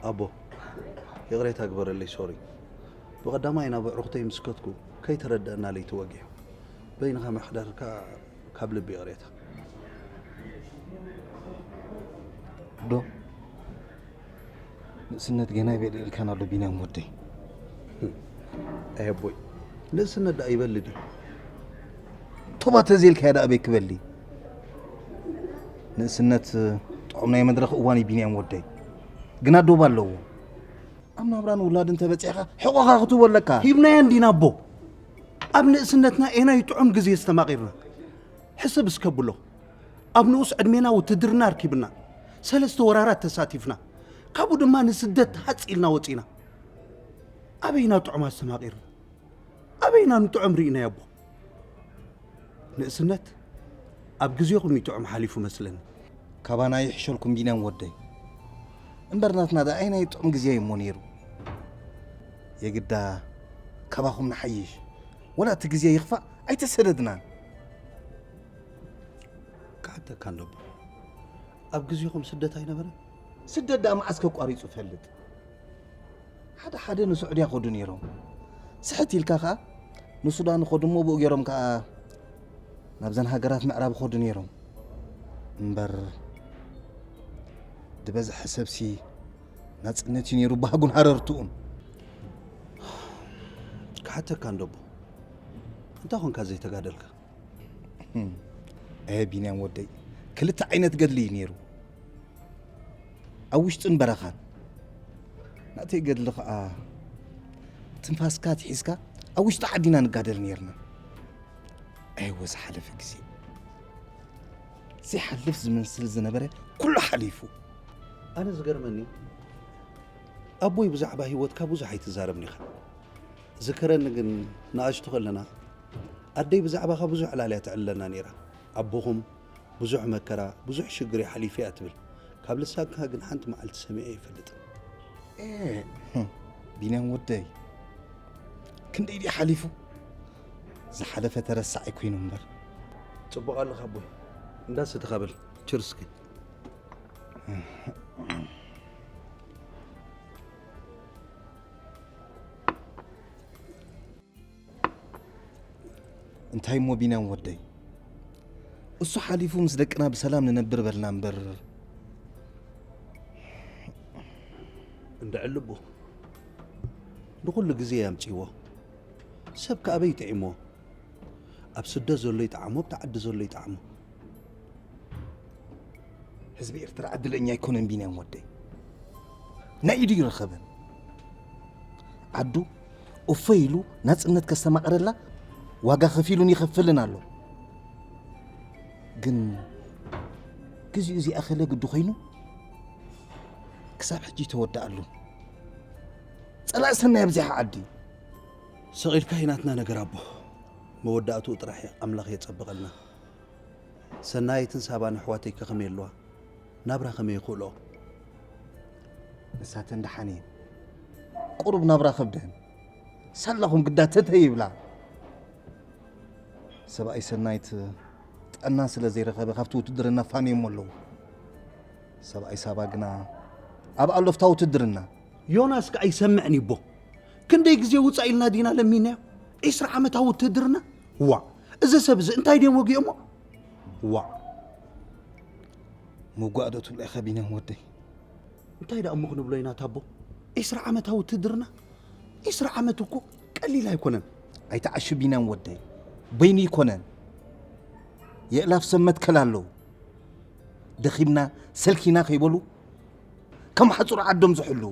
ኣቦ፣ ይቕሬታ ግበረለይ፣ ሶሪ። ብቐዳማይ ናብ ኣዕሩኽተይ ምስ ከድኩ ከይተረደእና ለይቲ ወጊሑ። በይንኻ ምሕዳርካ ካብ ልቢ ይቕሬታ። ዶ ንእስነት ገና ይበልዕልካን ኣሎ ቢንያም ወደይ። ኣይ ኣቦይ፣ ንእስነት ደኣ ይበሊ ድዩ? ቶባ ተዘይልካዮ ደኣ ኣበይ ክበሊ? ንእስነት ጥዑም ናይ መድረኽ እዋን እዩ ቢንያም ወደይ። ግና ዶብ ኣለዎ። ኣብ ናብራን ውላድን ተበጺሕካ ሕቖኻ ክትህቦ ኣለካ። ሂብናዮ እንዲና ኣቦ። ኣብ ንእስነትና ኤናይ ጥዑም ግዜ ዝተማቒርና። ሕስብ እስከ ብሎ። ኣብ ንኡስ ዕድሜና ውትድርና ኣርኪብና። ሰለስተ ወራራት ተሳቲፍና። ካብኡ ድማ ንስደት ሃጽ ኢልና ወጺና። ኣበይና ጥዑም ኣስተማቒርና? ኣበይና ንጥዑም ርኢናዮ ኣቦ? ንእስነት ኣብ ግዜኹም እዩ ጥዑም ሓሊፉ መስለኒ። ካባና ይሕሸልኩም ቢንያም ወደይ። እምበር ናትና ደኣ ኣይናይ ጥዑም ግዜ እዩሞ ነይሩ። የግዳ ካባኹም ንሓይሽ። ወላ እቲ ግዜ ይኽፋእ ኣይተሰደድናን። ክሓተካ እንዶ ኣቦ፣ ኣብ ግዜኹም ስደት ኣይነበረን? ስደት ደኣ መዓስ ከቋሪጹ ፈልጥ? ሓደ ሓደ ንስዑድያ ከዱ ነይሮም። ስሕት ኢልካ ኸኣ ንሱዳን ኸዱ እሞ ብኡ ገይሮም ከኣ ናብዘን ሃገራት ምዕራብ ኸዱ ነይሮም። እምበር ዝበዝሐ ሰብሲ ናጽነት እዩ ነይሩ ባህጉን ሃረርትኡን። ክሓተካ እንዶ ኣቦ፣ እንታይ ኾንካ ዘይተጋደልካ? ኣየ ቢንያም ወደይ፣ ክልተ ዓይነት ገድሊ እዩ ነይሩ፣ ኣብ ውሽጥን በረኻን። ናተይ ገድሊ ኸኣ ትንፋስካ ኣትሒዝካ ኣብ ውሽጢ ዓዲና ንጋደል ነይርና። ኣይወ ዝሓለፈ ግዜ፣ ዘይሓልፍ ዝመስል ዝነበረ ኩሉ ሓሊፉ። ኣነ ዝገርመኒ ኣቦይ ብዛዕባ ህይወትካ ብዙሕ ኣይትዛረብን ኢኻ። ዝከረኒ ግን ንኣሽቱ ከለና ኣደይ ብዛዕባኻ ብዙሕ ዕላልያ ተዕልለና ነይራ። ኣቦኹም ብዙሕ መከራ ብዙሕ ሽግር እየ ሓሊፈ እያ ትብል። ካብ ልሳንካ ግን ሓንቲ መዓልቲ ሰሚዐ ኣይፈልጥን። ኤ፣ ቢንያም ወደይ፣ ክንደይ ድዩ ሓሊፉ? ዝሓለፈ ተረሳዕ ኣይኮይኑ እምበር። ጽቡቕ ኣለኻ ኣቦይ። እንዳሰተኻ በል። ችርስኪ። እንታይ እሞ ቢንያም ወደይ፣ እሱ ሓሊፉ ምስ ደቅና ብሰላም ንነብር በልና እምበር። እንድዕል ልቡ ንኹሉ ግዜ ያምጽዎ። ሰብ ከኣበይ ጥዒሞ? ኣብ ስደት ዘሎ ይጥዓሞ፣ ኣብቲ ዓዲ ዘሎ ይጥዓሞ። ህዝቢ ኤርትራ ዕድለኛ ኣይኮነን ቢንያም ወደይ፣ ናይ ኢዱ ይረኸበን። ዓዱ እፎይ ኢሉ ናጽነት ከስተማቕረላ ዋጋ ከፊሉን ይኸፍልን ኣሎ። ግን ግዚኡ እዚኣ ከለ ግዲ ኮይኑ ክሳብ ሕጂ ተወድኣሉ። ጸላእ ሰናይ ኣብዚሓ ዓዲ። ሰቒልካ እዩ ናትና ነገር ኣቦ። መወዳእትኡ ጥራሕ ኣምላኽ የጸብቐልና። ሰናይትን ሳባን ኣሕዋተይ ከ ከመይ ኣለዋ? ናብራ ከመይ ይኽእልኦ? ንሳተን ደሓን እየን። ቁሩብ ናብራ ከብደን። ሳላኹም ግዳ ተተ ይብላ። ሰብኣይ ሰናይት ጥዕና ስለ ዘይረኸበ ካብቲ ውትድርና ፋንዮሞ ኣለዉ። ሰብኣይ ሳባ ግና ኣብ ኣሎፍታ ውትድርና። ዮናስ ከኣ ይሰምዕን ይቦ። ክንደይ ግዜ ውጻእ ኢልና ዲና ለሚንያ? ዒስራ ዓመታዊ ውትድርና? ዋእ፣ እዚ ሰብ እዚ እንታይ ድዮም ወጊኦሞ? ዋእ። ምጓእ ዶ ትብሎ ኢኻ ቢንያም ወደይ? እንታይ ደኣ እሞ ክንብሎ ኢና ታቦ? ዒስራ ዓመታዊ ውትድርና? ዒስራ ዓመት እኮ ቀሊል ኣይኮነን። ኣይትዓሹ ቢንያም ወደይ፣ በይኑ ኣይኮነን። የእላፍ ሰብ መትከል ኣለዉ። ደኺምና ሰልኪና ከይበሉ ከም ሓጹር ዓዶም ዝሕልዉ።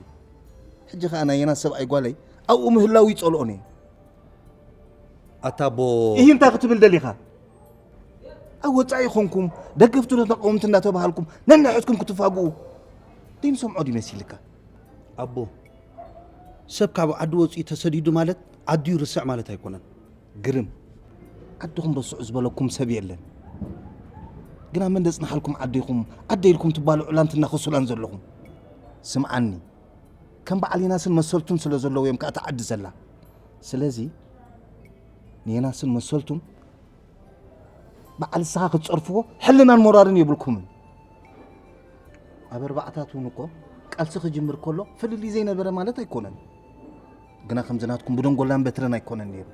ሕጂ ኸኣ ናይ ዮናስ ሰብኣይ ጓለይ ኣብኡ ምህላው ይጸልኦን እየ። ኣታ ኣቦ። ኢሂ እንታይ ክትብል ደሊኻ? ኣብ ወጻኢ ኾንኩም ደገፍቲ ዶ ተቃወምቲ እንዳተባሃልኩም ነንሕድኩም ክትፋግኡ ደይንሰምዖ ድዩ መሲልካ? ኣቦ፣ ሰብ ካብ ዓዲ ወጺኡ ተሰዲዱ ማለት ዓዱ ይርስዕ ማለት ኣይኮነን። ግርም፣ ዓድኹም ረስዑ ዝበለኩም ሰብ የለን። ግና መን ደጽንሓልኩም ዓዲ ኢኹም ዓደ ኢልኩም ትባልዑላን ትናኸሱላን ዘለኹም? ስምዓኒ፣ ከም በዓል ዮናስን መሰልቱን ስለ ዘለዉ እዮም ከኣ እታ ዓዲ ዘላ። ስለዚ ንዮናስን መሰልቱን በዓል ንስኻ ክትጸርፍዎ ሕልናን ሞራልን የብልኩምን። ኣብ ኣርባዕታት እውን እኮ ቃልሲ ክጅምር ከሎ ፍልልይ ዘይነበረ ማለት ኣይኮነን። ግና ከምዚ ናትኩም ብደንጎላን በትረን ኣይኮነን ነይሩ።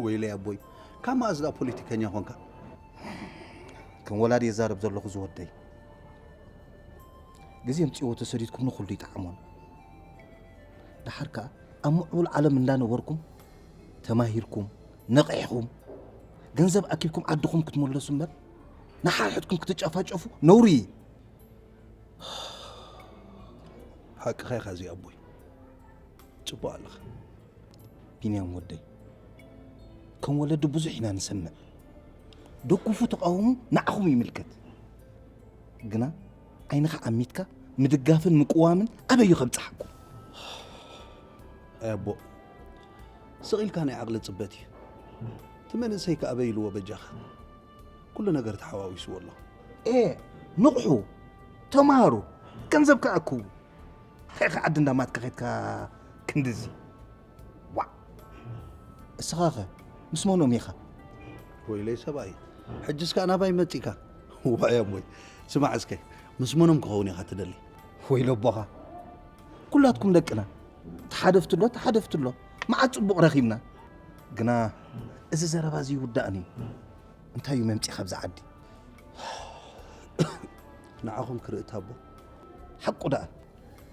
ወይለይ ኣቦይ፣ ካብ መኣዝ ደኣ ፖለቲከኛ ኾንካ? ከም ወላዲ የዛረብ ዘለኹ ዝወደይ። ግዜ ኣምጺእዎ ተሰዲድኩም ንኹሉ ይጠዓሞን። ደሓር ከኣ ኣብ ምዕቡል ዓለም እንዳነበርኩም ተማሂርኩም፣ ነቒሕኩም፣ ገንዘብ ኣኪብኩም ዓድኹም ክትምለሱ እምበር፣ ንሓድሕድኩም ክትጨፋጨፉ ነውሪ እዩ። ሓቅኻ ኢኻ እዚ ኣቦይ። ጽቡቕ ኣለኻ። ቢንያም ወደይ፣ ከም ወለዲ ብዙሕ ኢና ንሰምዕ። ደጉፉ ተቓውሙ ንዓኹም ይምልከት። ግና ዓይንኻ ዓሚትካ ምድጋፍን ምቅዋምን ኣበይ እዩ ከብጽሓኩም? ኣይ ኣቦ፣ ስቕ ኢልካ ናይ ዓቕሊ ጽበት እዩ። እቲ መንእሰይ ከ ኣበይ ኢልዎ በጃኻ? ኩሉ ነገር ተሓዋዊስዎ ኣሎ። ኤ፣ ንቕሑ፣ ተማሃሩ፣ ገንዘብ ከኣክቡ። ኸይኻ ዓዲ እንዳማትካ ኸይድካ ክንድዚ። ዋዕ። እስኻኸ ምስ መኖም ኢኻ? ወይለይ ሰብኣይ፣ ሕጅስ ከኣ ናባይ መጺእካ? ዋይ ኣሞይ፣ ስማዕ እስከ፣ ምስ መኖም ክኸውን ኢኻ ትደሊ? ወይለ ኣቦኻ፣ ኩላትኩም ደቅና፣ ተሓደፍትሎ፣ ተሓደፍትሎ፣ መዓት ጽቡቕ ረኺብና። ግና እዚ ዘረባ እዚ ይውዳእን እዩ። እንታይ እዩ መምጺኻ ኣብዚ ዓዲ? ንዓኹም ክርኢ ታቦ። ሓቁ ደኣ።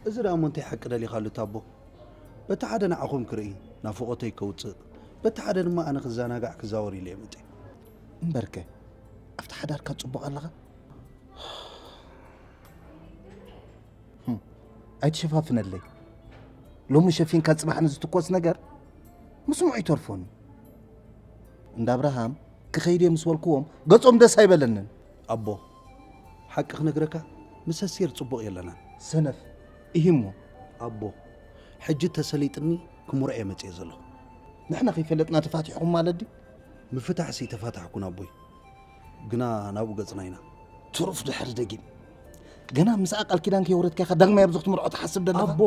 እዚ ደኣ እሞ እንታይ ሓቂ ደሊኻሉ ታቦ? በቲ ሓደ ንዓኹም ክርኢ ናፍቖተይ ከውጽእ፣ በቲ ሓደ ድማ ኣነ ክዘናጋዕ ክዛወር ኢለ እየ መጺአ። እምበርከ፣ ኣብቲ ሓዳርካ ጽቡቕ ኣለኻ? ህም፣ ኣይትሸፋፍነለይ። ሎሚ ሸፊንካ ጽባሕ ንዝትኮስ ነገር ምስምዑ ይተርፎን እዩ። እንዳ ኣብርሃም ክኸይድ እየ ምስ በልክዎም ገጾም ደስ ኣይበለንን። ኣቦ፣ ሓቂ ክነግረካ ምስ ኣስቴር ጽቡቕ የለናን። ሰነፍ፣ ኢሂሞ። ኣቦ፣ ሕጂ ተሰሊጥኒ ክምርዖ እየ መጽየ ዘለኹ። ንሕና ከይፈለጥና ተፋቲሕኹም ማለት ድዩ? ምፍታሕሲ ተፋታሕኩን ኣቦይ። ግና ናብኡ ገጽና ኢና። ትሩፍ ድሕሪ ደጊም። ገና ምስኣ ቃል ኪዳን ከየውረድካ ኢኻ ዳግማይ ኣብዚ ክትምርዖ ትሓስብ ዘለኻ? ኣቦ፣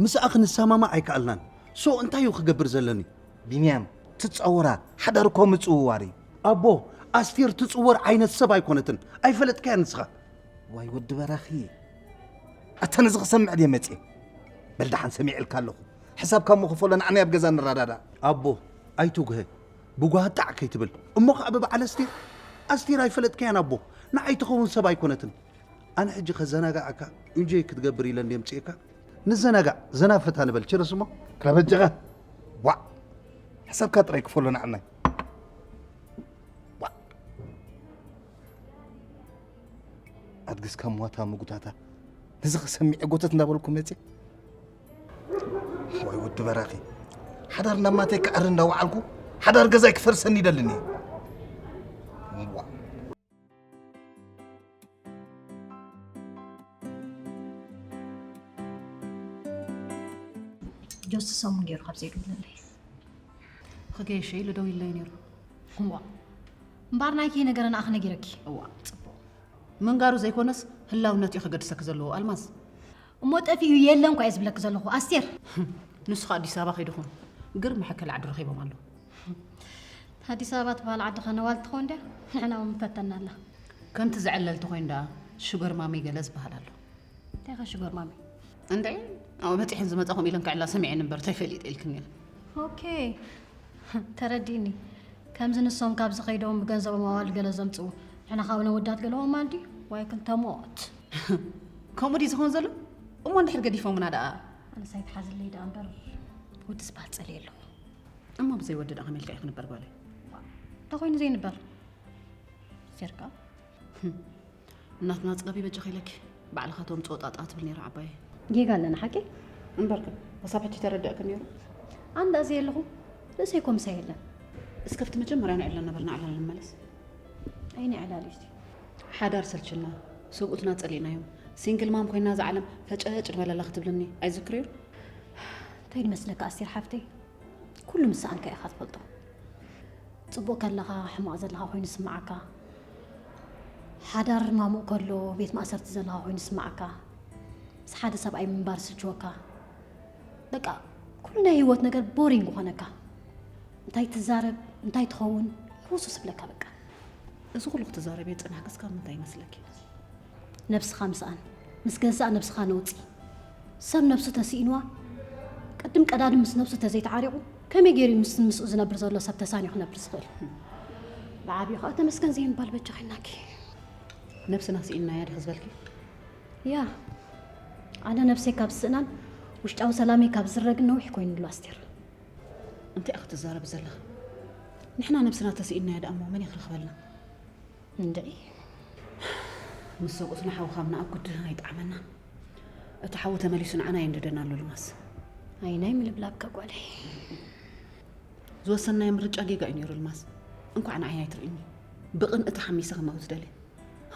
ምስኣ ክንሰማማዕ ኣይከኣልናን። ሶ እንታይ እዩ ክገብር ዘለኒ? ቢንያም፣ ትጻወራ፣ ሓዳር እኮ ምጽውዋር እዩ። ኣቦ፣ ኣስቴር ትጽወር ዓይነት ሰብ ኣይኮነትን። ኣይፈለጥካያ ንስኻ። ዋይ ወዲ በራኺ። ኣታ ነዚ ክሰምዕ ድየ መጽየ? በል ደሓን ሰሚዕልካ ኣለኹ። ሕሳብካ እሞ ክፈሎ ንዓና ኣብ ገዛ ንረዳዳእ። ኣቦ፣ ኣይትጉሀ። ብጓህጣዕ ከይትብል። እሞ ኸኣ ብበዓል ኣስቴር? ኣስቴር ኣይፈለጥካያን ኣቦ። ንዓይ ትኸውን ሰብ ኣይኮነትን። ኣነ ሕጂ ከዘናግዓካ፣ ኢንጆይ ክትገብር ኢለ እንድየ ምጽኤካ። ንዘናጋዕ፣ ዘና ፈታ ንበል። ችርስ እሞ። ክላ በጃኻ። ዋዕ። ሕሳብካ ጥራይ ክፈሎ ንዓናይ። ዋዕ። ኣድግስ ካብ ሟታ ምጉታታ። ነዚ ክሰሚዐ ጎተት እንዳበልኩ መጽየ። ዋይ ወዲ በራኺ። ሓዳር ናብ ማተይ ክዓሪ እንዳወዓልኩ፣ ሓዳር ገዛይ ክፈርሰኒ ይደልን እየ። ዋዕ። ጆሲ ሰሙን ገይሩ ካብ ዘይድውለለይ። ክገይሽ ኢሉ ደዊሉለይ ነይሩ። እዋ እምበኣር ናይኪ ነገር ንኣኺ ነጊረኪ። እዋ ጽቡቕ። ምንጋሩ ዘይኮነስ ህላውነት እዩ ከገድሰኪ ዘለዎ ኣልማዝ። እሞ ጠፊኡ የለን እኳ እየ ዝብለኪ ዘለኹ ኣስቴር። ንሱ ከ ኣዲስ ኣበባ ከይዱ ኾን ግርም ሕክል ዓዲ ረኺቦም ኣለዉ። ኣዲስ ኣበባ ትበሃል ዓዲ ከ ነዋል ትኸውን ድያ? ንሕና እውን ምፈተና ኣላ። ከምቲ ዝዕለል ተኾይኑ ደኣ ሹገር ማሚ ገለ ዝበሃል ኣሎ። እንታይ ከ ሽጎር ማሚ? እንድዒ ኣብኡ በጺሐን ዝመጻ ከምኡ ኢለን ክዕላ ሰሚዐን እምበር እንታይ ፈሊጠ ኢልክኒ ኢለ። ኦኬ ተረዲእኒ። ከምዚ ንሶም ካብዚ ከይዶም ብገንዘቦም ኣዋልድ ገለ ዘምጽኡ ንሕና ካብ ነወዳት ገለዎም ማልዲ ዋይ ክልተ ሞት። ከምኡ ድዩ ዝኸውን ዘሎ? እሞ እንድሕር ገዲፎምና ደኣ? ኣነስ ኣይትሓዝለይ ደኣ እምበር ወዲ ዝበሃል ጸልየ ኣለኹ። እሞ ብዘይ ወዲ ደኣ ከመይ ኢልካ እዩ ክንበር ጓለይ? እንታይ ኮይኑ ዘይንበር? ሴርካ እናትና ጽገቢ በጃኺ ኢለኪ ባዕልኻ ተምጽኦ ጣጣ ትብል ነይራ ዓባየይ። ጌጋ ኣለና ሓቂ? እምበርከ ሓሳብ ሕጂ ተረድእኪ ነይሩ። ኣንዳ እዚ የለኹ ርእሰይ ኮምሳ የለን። እስከ ኣብቲ መጀመርያ ንዕለል ነበርና ዕላል ንመለስ። ኣይነ ዕላል እዩ እቲ። ሓዳር ሰልችና፣ ሰብኡትና ጸሊእናዮም፣ ሲንግል ማም ኮይና እዛ ዓለም ፈጨጭ ንበለላ ክትብልኒ ኣይዝክርዮን። እንታይ ድመስለካ ኣስቴር ሓፍተይ? ኩሉ ምስ ሰኣንካ ኢኻ ትፈልጦ። ጽቡቕ ከለኻ ሕማቕ ዘለኻ ኮይኑ ይስምዓካ። ሓዳር ማሙቕ ከሎ ቤት ማእሰርቲ ዘለኻ ኮይኑ ይስምዓካ። ምስ ሓደ ሰብኣይ ምንባር ይስልችወካ። በቃ ኩሉ ናይ ህይወት ነገር ቦሪንግ ይኾነካ። እንታይ ትዛረብ እንታይ ትኸውን ህውሱስ ይብለካ በቃ። እዚ ኩሉ ክትዛረብዮ ዝጸናሕኪ እስካብ ምንታይ ይመስለኪ? ነብስኻ ምስኣን ምስ ገዛእ ነብስኻ ነውጺ። ሰብ ነብሱ ተስኢንዋ፣ ቅድም ቀዳድም ምስ ነብሱ ተዘይተዓሪቑ፣ ከመይ ገይሩ ምስ ምስኡ ዝነብር ዘሎ ሰብ ተሳንዮ ክነብር ዝኽእል? ብዓብዩ ኸኣ ተመስገን ዘይምባል በጃኺ ናኪ። ነብስና ስኢንናያ ዲኺ ዝበልኪ? ያ፣ ኣነ ነብሰይ ካብ ዝስእናን ውሽጣዊ ሰላመይ ካብ ዝረግን ነዊሕ ኮይኑሉ ኣስቴር። እንታይ ኢኺ ትዛረቢ ዘለኺ? ንሕና ነብስና ተስኢንናያ ደኣ እሞ መን እዩ ክረኽበልና? እንድዒ። ምስ ሰብኡትና ሓዊ ካብ ንኣጉድህን ኣይጠዓመናን። እቲ ሓዊ ተመሊሱ ንዓና የንድደና ኣሎ ልማስ። ኣይናይ ምልብላብካ ጓለይ። ዝወሰንናዮ ምርጫ ጌጋ እዩ ነይሩ ልማስ። እንኳዕ ንዓይ ኣይትርእይኒ። ብቕንኢ ተሓሚሰ ክመውት ደልየ።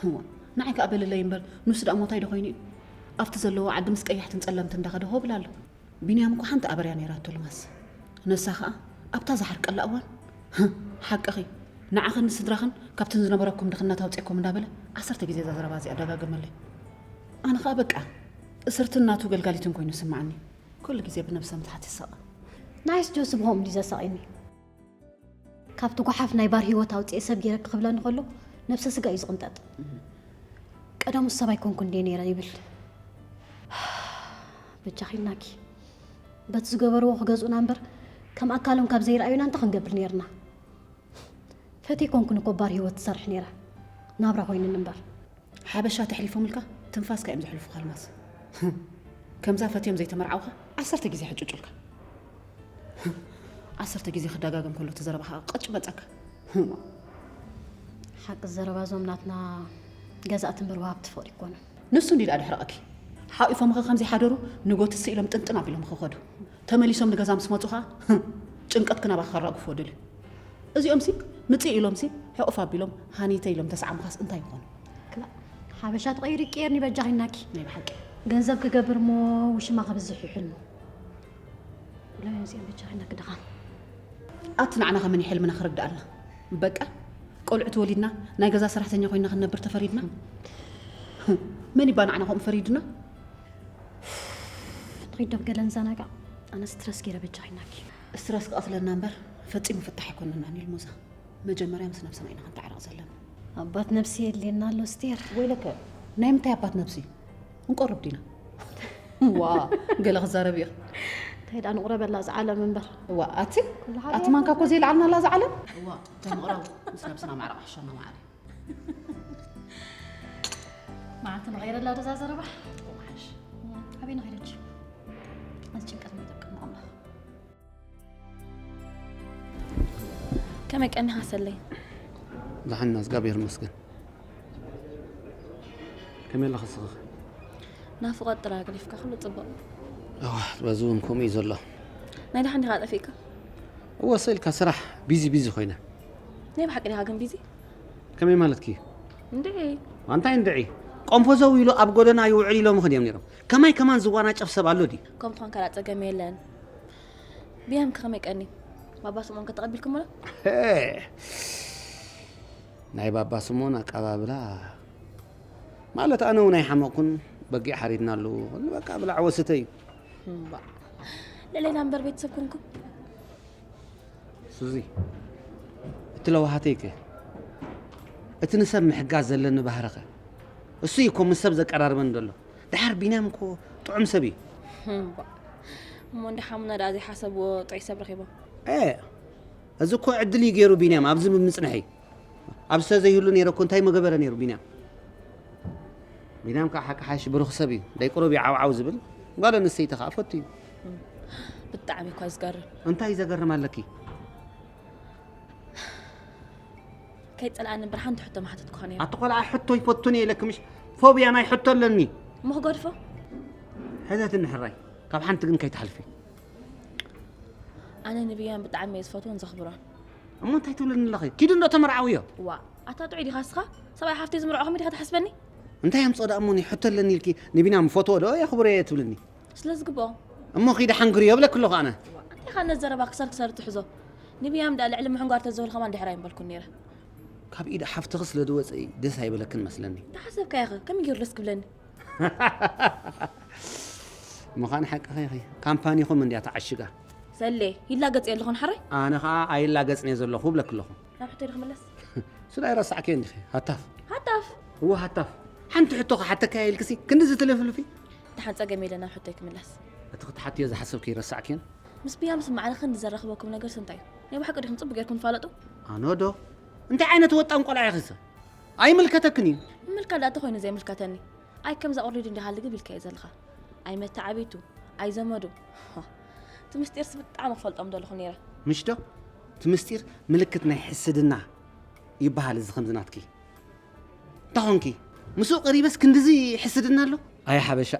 እዋ፣ ንዓይ ከኣ በልለይ እምበር፣ ንሱ ደኣ ሞታይ ዶ ኮይኑ እዩ? ኣብቲ ዘለዎ ዓዲ ምስ ቀያሕትን ጸለምትን እንዳኸደ ሆብል ኣሎ። ቢንያም እኮ ሓንቲ ኣበርያ ነይራቶ ልማስ። ንሳ ኸኣ ኣብታ ዝሓርቀላ እዋን፣ "ህህ፣ ሓቅኺ፣ ንዓኽን ንስድራኽን ካብተን ዝነበረኩም ድኽነት ኣውጺእኩም" እንዳበለ ዓሰርተ ግዜ እዛ ዘረባ እዚኣ ደጋገመለይ። ኣነ ኸኣ በቃ፣ እስርትን ናቱ ገልጋሊትን ኮይኑ ይስምዓኒ። ኩሉ ግዜ ብነብሰ ምትሓት ይሳቐ። ንዓይስ ጆሲ ብኸምኡ ድዩ ዘሳቕየኒ? ካብቲ ጓሓፍ ናይ ባር ህይወት ኣውጽኤ ሰብ ገይረኪ ክብለኒ ከሎ፣ ነብሰ ስጋ እዩ ዝቕንጠጥ። ቀደሙስ ሰብ ኣይኮንኩን ድየ ነይረ ይብል። በጃኺ ናኪ፣ በቲ ዝገበርዎ ክገዝኡና እምበር፣ ከም ኣካሎም ካብ ዘይረኣዩና እንታይ ክንገብር ነይርና? ፈትየ ኮንኩን እኮ ባር ህይወት ትሰርሕ ነይራ፣ ናብራ ኮይኑኒ እምበር። ሓበሻ ተሕሊፎምልካ ትንፋስካ እዮም ዘሕልፉኻ ኣልማዝ። ከምዛ ፈትዮም ዘይተመርዓውኻ ዓሰርተ ግዜ ሕጭጩልካ። ዓሰርተ ግዜ ክደጋገም ከሎ እቲ ዘረባ ኸኣ ቅጭ መጸካ። ሓቂ ዘረባ እዞም ናትና ገዛእቲ እምበር ወሃብቲ ፍቕሪ ኣይኮኑን። ንሱ እንዲ ደኣ ድሕረቐኪ። ሓቒፎምኺ ከም ዘይሓደሩ ንጎትሲ ኢሎም ጥንጥን ኣቢሎም ክኸዱ። ተመሊሶም ንገዛ ምስ መጹ ኸኣ ጭንቀትክን ኣባኺ ከራግፍዎ ደልዩ። እዚኦምሲ ምጽእ ኢሎምሲ ሕቑፍ ኣቢሎም ሃኒተ ኢሎም ተሰዓሙኻስ እንታይ ይኾኑ? ክላእ፣ ሓበሻ ትቐይሪ ቀየርኒ በጃኺ ናኪ። ናይ ብሓቂ። ገንዘብ ክገብር እሞ ውሽማ ከብዝሕ እዩ ሕልሙ። ሎሚ እዚኦም በጃኺ ናኪ ድኻም። ኣቲ ንዓና ከመን እዩ ሕልምና ክርድኣልና? በቃ፣ ቆልዑት ወሊድና ናይ ገዛ ሰራሕተኛ ኮይና ክንነብር ተፈሪድና? መን ይባ ንዓና ከምኡ ፈሪዱና? ንኺድ ዶብ ገለ ንዘናጋዕ። ኣነ ስትረስ ገይረ በጃኺ ናኪ። ስትረስ ክቐትለና እምበር ፈጺሙ ፍታሕ ኣይኮነናን እዩ ልሙዛ። መጀመርያ ምስ ነብስና ኢና ክንተዓረቕ ዘለና። ኣባት ነብሲ የድልየና ኣሎ ስቴር። ወይለከ፣ ናይ ምንታይ ኣባት ነብሲ? እንቆርብ ዲና? ዋ፣ ገለ ክዛረብ ኢኺ። እንታይ ደኣ ንቑረበላ እዛ ዓለም እምበር። እዋ፣ ኣቲ፣ ኩሉ ሓደ ኣቲ ማንካ እኮ ዘይለዓልና ኣላ እዛ ዓለም። እዋ፣ ተምቕረብ ምስ ነብስና ማዕረ ክሕሸና ማዕረ። መዓልቲ ንቐይረላ ዶ እዛ ዘረባ? እዋ፣ ሓሽ። ኣበይ ንኸይደች? እዚ ጭንቀት መጠቀም ኣምላኽ። ከመይ ቀኒኻ ሰለይ? ደሓን ኢና፣ እግዚኣብሔር ይመስገን። ከመይ ኣለኺ ንስኺ? ናፍቖት ጥራይ ኣግዲፍካ ኩሉ ጽቡቕ። እዋ፣ በዚ እውን ከምኡ እዩ ዘሎ። ናይ ደሓን ዲኻ ጠፊእካ? እወ፣ ስእልካ ስራሕ ቢዚ ቢዚ ኮይነ። ናይ ብሓቂ ዲኻ ግን ቢዚ? ከመይ ማለትኪ? እንድዒ። ኣንታይ እንድዒ? ቆንፎ ዘው ኢሉ ኣብ ጎደና ይውዕል ኢሎምኺ ድዮም ነይሮም? ከማይ ከማን ዝዋናጨፍ ሰብ ኣሎ ድዩ? ከም ዝኾንካ ደኣ ጸገም የለን። ቢያም ከመይ ቀኒ? ባባ ስምኦን ከተቐቢልኩምሎ? ሄ! ናይ ባባ ስምኦን ኣቀባብላ ማለት ኣነ እውን ኣይሓመቕኩን፣ በጊዕ ሓሪድናሉ፣ በቃ ብላዕ ወስተ እዩ። እምባ። ለሌላ እምበር ቤተሰብ ኮንኩም? ሱዚ፣ እቲ ለዋሃተይ ከ? እቲ ንሰብ ምሕጋዝ ዘለኒ ባህሪ ከ? እሱ እዩ እኮ ምስ ሰብ ዘቀራርበኒ ዘሎ። ደሓር ቢንያም እኮ ጥዑም ሰብ እዩ። እምባ። እሞ እንዳ ሓሙና ደኣ ዘይሓሰብዎ ጥዑይ ሰብ ረኺቦም? ኤ፣ እዚ እኮ ዕድል እዩ ገይሩ ቢንያም ኣብዚ ብምጽንሐይ። ኣብዚ ተዘይህሉ ነይረ እኮ እንታይ ምገበረ ነይሩ ቢንያም? ቢንያም ከዓ ሓቂ ሓይሽ ብሩኽ ሰብ እዩ። ደይ ቁሩብ እዩ ዓውዓው ዝብል። ጓል ኣንስተይቲ ከዓ ፈቱ እዩ። ብጣዕሚ እኳ እዩ ዝገርም። እንታይ እዩ ዘገርም ኣለኪ? ከይጸልኣኒ እምበር ሓንቲ ሕቶ ምሓተትኩኻ ነይረ። ኣቲ ቆልዓ ሕቶ ይፈቱን እየ ኢለኪ ምሽ? ፎብያ ናይ ሕቶ ኣለኒ። እሞ ክገድፎ? ሕተትኒ ሕራይ። ካብ ሓንቲ ግን ከይትሓልፊ። ኣነ ንብያን ብጣዕሚ እየ ዝፈትዎን ዘኽብሮን። እሞ እንታይ ትብልኒ ኣለኺ? ኪዲ እንዶ ተመርዓውዮ። ዋ፣ ኣታ ጥዑይ ዲኻ እስኻ? ሰብኣይ ሓፍተይ ዝምርዖ ከመይ ዲኻ ትሓስበኒ? እንታይ ኣምጽኦ ደኣ እሞ እኔ ሕቶ ኣለኒ ኢልኪ ንቢና ምፈትዎ ዶ የኽብሮ እየ ትብልኒ? ስለ ዝግብኦ። እሞ ኺዲ ሓንግርዮ እብለኪ ኣለኹ ኣነ። ዋ፣ እንታይ ኢኻ ነዚ ዘረባ ክሰር ክሰር ትሕዞ? ንብያም ደኣ ልዕሊ ምሕንጓር ተዝብል ከማን ድሕር ኣይምበልኩን ነይረ። ካብ ኢድ ሓፍትኺ ስለ ዝወጸ እዩ ደስ ኣይበለክን መስለኒ። እንታይ ሓሰብካ ኢኺ? ከመይ ገይሩ ደስ ክብለኒ? ምዃን ሓቅኺ ኢኺ። ካምፓኒኹም እንድያ ተዓሽጋ። ሰሌ፣ ይላገጽ የለኹን ሓራይ? ኣነ ኸኣ ኣይላገጽን እየ ዘለኹ እብለኪ ኣለኹ። ናብ ሕቶይ ዶ ክምለስ? እሱ ዳኣ ኣይረሳዕክዮን ዲኺ? ሃታፍ። ሃታፍ? እወ ሃታፍ። ሓንቲ ሕቶ ክሓተካ እየ ኢልክሲ ክንድዚ ትልፍልፊ? እታ ሓን ጸገም የለን ናብ ሕቶይ ክምለስ። እቲ ክትሓትዮ ዝሓሰብክዮ ረሳዕክዮን? ምስ ብያ ምስ ማዕረ ክንዲ ዘራኽበኩም ነገርስ እንታይ እዩ? ናይ ብሓቂ ዲኹም ጽቡቕ ጌርኩም ትፋለጡ? ኣኖዶ እንታይ ዓይነት ወጣን ቆልዓ ኢኺሰ? ኣይምልከተክን እዩ። ምምልካት ዳኣ ተኾይኑ ዘይምልከተኒ። ኣይ ከምዛ ኦልሬዲ እንዲሃልግብ ኢልካዮ ዘለኻ። ኣይ መተዓብይቱ፣ ኣይ ዘመዱ። እቲ ምስጢርስ ብጣዕሚ ክፈልጦም ደለኹ ነይረ። ምሽ ዶ? እቲ ምስጢር ምልክት ናይ ሕስድና ይበሃል እዚ ከምዚ ናትኪ። እንታይ ኾንኪ? ምስኡ ቀሪበስ ክንድዚ ሕስድና ኣሎ? ኣይ ሓበሻ፣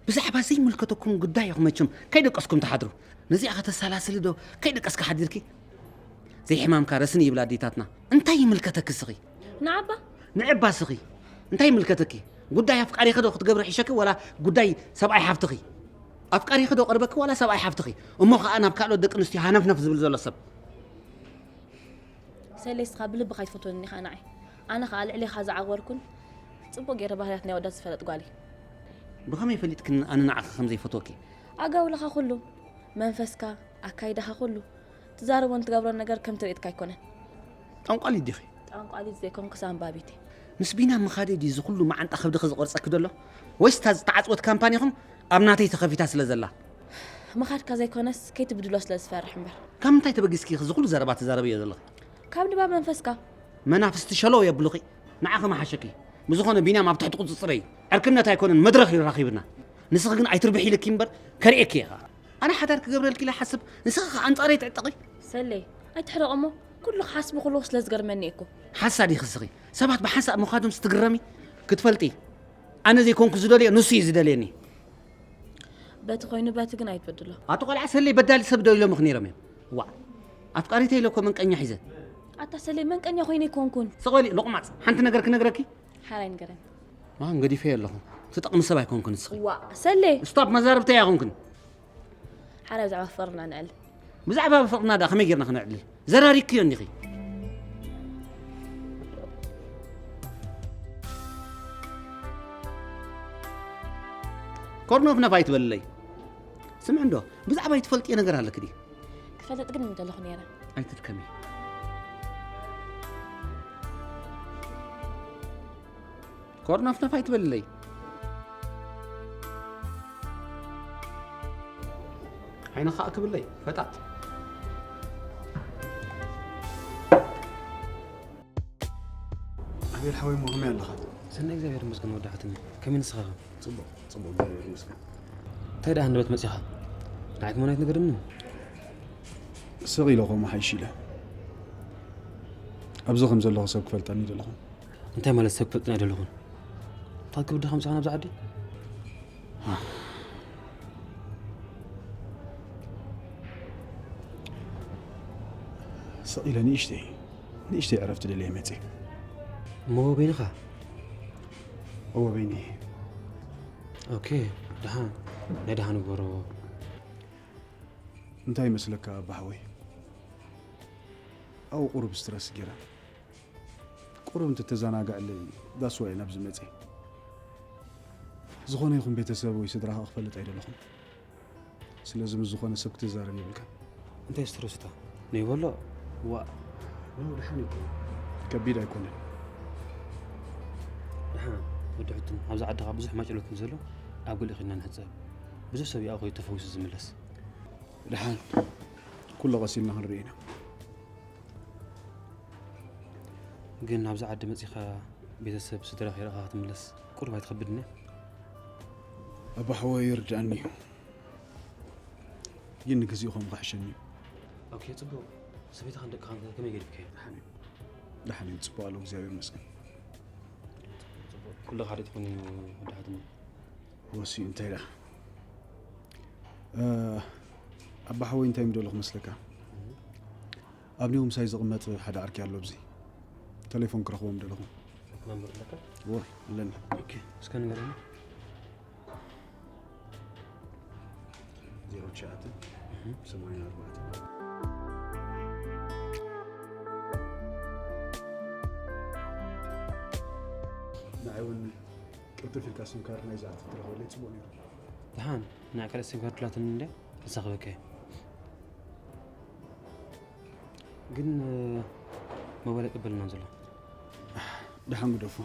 ብዛዕባ ዘይምልከተኩም ጉዳይ ኢኹም መቸም ከይደቀስኩም ትሓድሩ። ነዚኣ ከተሰላስሊ ዶ ከይደቀስካ ሓዲርኪ? ዘይሕማምካ ረስኒ ይብላ ኣዴታትና። እንታይ ይምልከተኪ እስኺ? ንዓባ ንዕባ እስኺ እንታይ ይምልከተኪ? ጉዳይ ኣፍቃሪኺ ዶ ክትገብሪ ሒሸኪ ዋላ ጉዳይ ሰብኣይ ሓፍትኺ? ኣፍቃሪኺ ዶ ቀርበኪ ዋላ ሰብኣይ ሓፍትኺ? እሞ ኸኣ ናብ ካልኦት ደቂ ኣንስትዮ ሃነፍነፍ ዝብል ዘሎ ሰብ። ሰሌ እስኻ ብልብኻ ኣይትፈትወንን ኢኻ ንዓይ። ኣነ ኸኣ ልዕሌኻ ዝዓወርኩን ጽቡቕ ገይረ ባህርያት ናይ ኣወዳት ዝፈለጥ ጓል እየ። ብኸመይ ፈሊጥክኒ ኣነ ንዓኺ ከም ዘይፈትወኪ? ኣጋውላኻ ኩሉ፣ መንፈስካ፣ ኣካይዳኻ ኩሉ፣ ትዛረቦን ትገብሮን ነገር ከም ትርኢትካ ኣይኮነን። ጠንቋሊት ዲኺ? ጠንቋሊት ዘይኮንኩስ ኣንባቢት እየ። ምስ ቢና ምኻደይ ድዩ እዚ ኩሉ መዓንጣ ከብድኺ ዝቖርጸኪ ዘሎ? ወይስ እታ ዝተዓጽወት ካምፓኒኹም ኣብ ናተይ ተኸፊታ ስለ ዘላ? ምኻድካ ዘይኮነስ ከይትብድሎ ስለ ዝፈርሕ እምበር። ካብ ምንታይ ተበጊስኪ ኢኺ እዚ ኩሉ ዘረባ ትዛረብዮ ዘለኺ? ካብ ንባብ መንፈስካ። መናፍስቲ ሸለው የብሉኺ። ንዓኺ ምሓሸኪ። ብዝኾነ ቢንያም ኣብ ትሕቲ ቁጽጽረይ እዩ። ዕርክነት ኣይኮነን መድረኽ እዩ ረኺብና። ንስኺ ግን ኣይትርብሒ ኢልኪ እምበር ከርእየኪ እየ ኸኣ። ኣነ ሓዳር ክገብረልኪ ኢለ ሓስብ ንስኺ ኸኣ ኣንጻረይ ትዕጠቒ። ሰሌ ኣይትሕረቕ እሞ ኩሉ ክሓስቦ ከለኹ ስለ ዝገርመኒ እየ እኮ። ሓሳድ ኢኺ እስኺ። ሰባት ብሓንሳእ ምኻዶምስ ትግረሚ። ክትፈልጢ ኣነ ዘይኮንኩ ዝደልዮ ንሱ እዩ ዝደልየኒ። በቲ ኮይኑ በቲ ግን ኣይትበድሎ። ኣቲ ቆልዓ ሰለይ በዳሊ ሰብ ዶ ኢሎምኺ ነይሮም እዮም? ዋእ ኣፍቃሪተይ ኢለ እኮ መንቀኛ ሒዘ። ኣታ ሰለይ መንቀኛ ኮይነ ኣይኮንኩን። ስቕ በሊ ሎቕማጽ ሓንቲ ነገር ክነግረኪ። ሓራይ ንገረኒ። ማን ገዲፈዮ ኣለኹ። ትጠቕሚ ሰብ ኣይኮንኩን ንስኺ። ዋእ ሰለይ። ስቶፕ መዛርብተይ ኣይኮንኩን። ሓራይ ብዛዕባ ፍቕርና ንዕል። ብዛዕባ ፍቕርና ደኣ ከመይ ጌርና ክነዕልል? ዘራሪግክዮ እንዲኺ። ኮርኖፍነፍ ኣይትበልለይ። ስምዒ እንዶ ብዛዕባይ ትፈልጥዮ ነገር ኣለኪ ድዩ? ክፈልጥ ግን ምደለኹ ነይረ። ኣይትድከሚ። ኮርነፍነፍ ኣይትበልለይ። ዓይንኻ ክብለይ ፈጣጥ። ኣቤል ሓወይ እሞ ከመይ ኣለኻ? ሰናይ እግዚኣብሔር ይመስገን ወዲ ሓትኒ። ከመይ ንስኻ ኸ? ጽቡቕ ጽቡቕ እግዚኣብሔር ይመስገን። እንታይ ደኣ ሃንደበት መጺኻ? ንዓይ ከማን ኣይትነግረንን? ስቕ ኢለ ከምኡ ሓይሽ ኢለ ኣብዚ ከም ዘለኹ ሰብ ክፈልጠኒ ይደለኹ። እንታይ ማለት ሰብ ክፈልጥና ኣይደለኹን? እንታይ ክብል ዲኻ ምጻኻ ናብዚ ዓዲ? ስቕ ኢለ ንእሽተይ ንእሽተይ ዕረፍቲ ደልየ መጽየ። እሞ በይንኻ? እወ በይነይ እየ። ኦኬ፣ ደሓን ናይ ደሓን ግበሮ። እንታይ ይመስለካ ኣባ ሓወይ? ኣብኡ ቁሩብ ስትረስ ጌረ። ቁሩብ እንተተዘናግዐለይ that's why ናብዚ መጽየ። ዝኾነ ይኹን ቤተሰብ ወይ ስድራኻ ክፈልጥ ኣይደለኹን። ስለዚ ምስ ዝኾነ ሰብ ክትዛረብ የብልካን። እንታይ ስትረስ እታ ነይበሎ? ዋእ። No ደሓን እዩ። ከቢድ ኣይኮነን። ደሓን ወዲ ሕቱን ኣብዚ ዓድኻ ብዙሕ ማጭሎት ምስ ዘሎ ኣብ ገሊኡ ኺድና ንሕጸብ። ብዙሕ ሰብ እዩ ኣብኡ ኸይዱ ተፈዊሱ ዝምለስ። ደሓን ኩሉ ቀስ ኢልና ክንርኢ ኢና። ግን ናብዚ ዓዲ መጺኻ ቤተሰብ ስድራ ከይረኣኻ ክትምለስ ቁሩብ ኣይትኸብድን እያ? ኣባ ሓወይ ይርድኣኒ እዩ። ግን ንግዚኡ ከምኡ ክሕሸኒ እዩ። ኦኬ ጽቡቕ። ሰበይትኻን ደቅኻን ከ ከመይ ገዲፍካዮም? ደሓን እዮም። ደሓን እዮም። ጽቡቕ ኣለዉ እግዚኣብሔር ይመስገን። ኩሉ ሓደ ትኾን እዩ ወዲ ሓትኒ። ወሲ እንታይ ደኣ ኣባ ሓወይ እንታይ ምደሎ ክመስለካ ኣብ ኒው ምሳይ ዝቕመጥ ሓደ ዓርኪ ኣሎ ኣብዚ ተሌፎን ክረኽቦ ምደለኹ መምህር ኣለካ ወ ኣለኒ እስከ ንገረኒ ዜሮ ትሽዓተ ሰማንያ ኣርባዕተ ንዓይ እውን ቅልጥፍ ኢልካ ሲም ካርድ ናይዚ ዓርኪ ትረኽበለይ ፅቡቕ ነይሩ ደሓን ንዓ ካልእ ሲም ካርድ ላትኒ እንድያ ክሳኽበካ እየ ግን ሞባይል ኣይቅበለናን ዘሎ ደሓን ግደፎ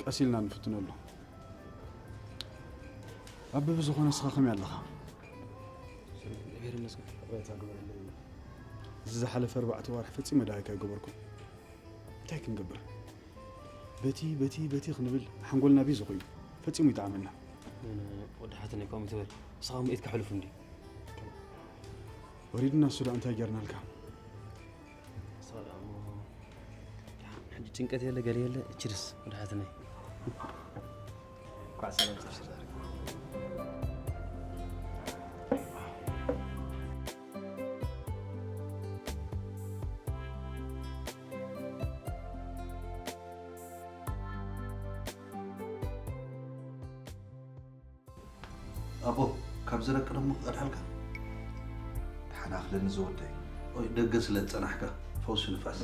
ቀስ ኢልና ንፍትነሉ ኣቢ፣ ብዝኾነ ንስኻ ከመይ ኣለኻ? እግዚኣብሔር ይመስገን። ይቕሬታ ግበረለይ። እዚ ዝሓለፈ ኣርባዕተ ዋርሕ ፈጺመ ደሃይካ ኣይገበርኩን። እንታይ ክንገብር? በቲ በቲ በቲ ክንብል ሓንጎልና ቢዚ ኮይኑ ፈጺሙ ይጠዓመና። ወዲ ሓትነይ ከምኡ ትበል። ንስኻ ምእት ከሕልፉ እንዲ ወሪድና እሱ ደኣ እንታይ ጌርናልካ? ሰላም። ሕጂ ጭንቀት የለ ገለ የለ። እችርስ ወዲ ሓትነይ እንኳዕ ሰላም ጠፍሽ ዛሬ። ኣቦ፣ ካብ ዝረቅረሞ ክቐድሐልካ። ደሓን ኣኽለኒ ዝወደይ። ኦይ፣ ደገ ስለ ዝጸናሕካ፣ ፈውሲ ንፋስ።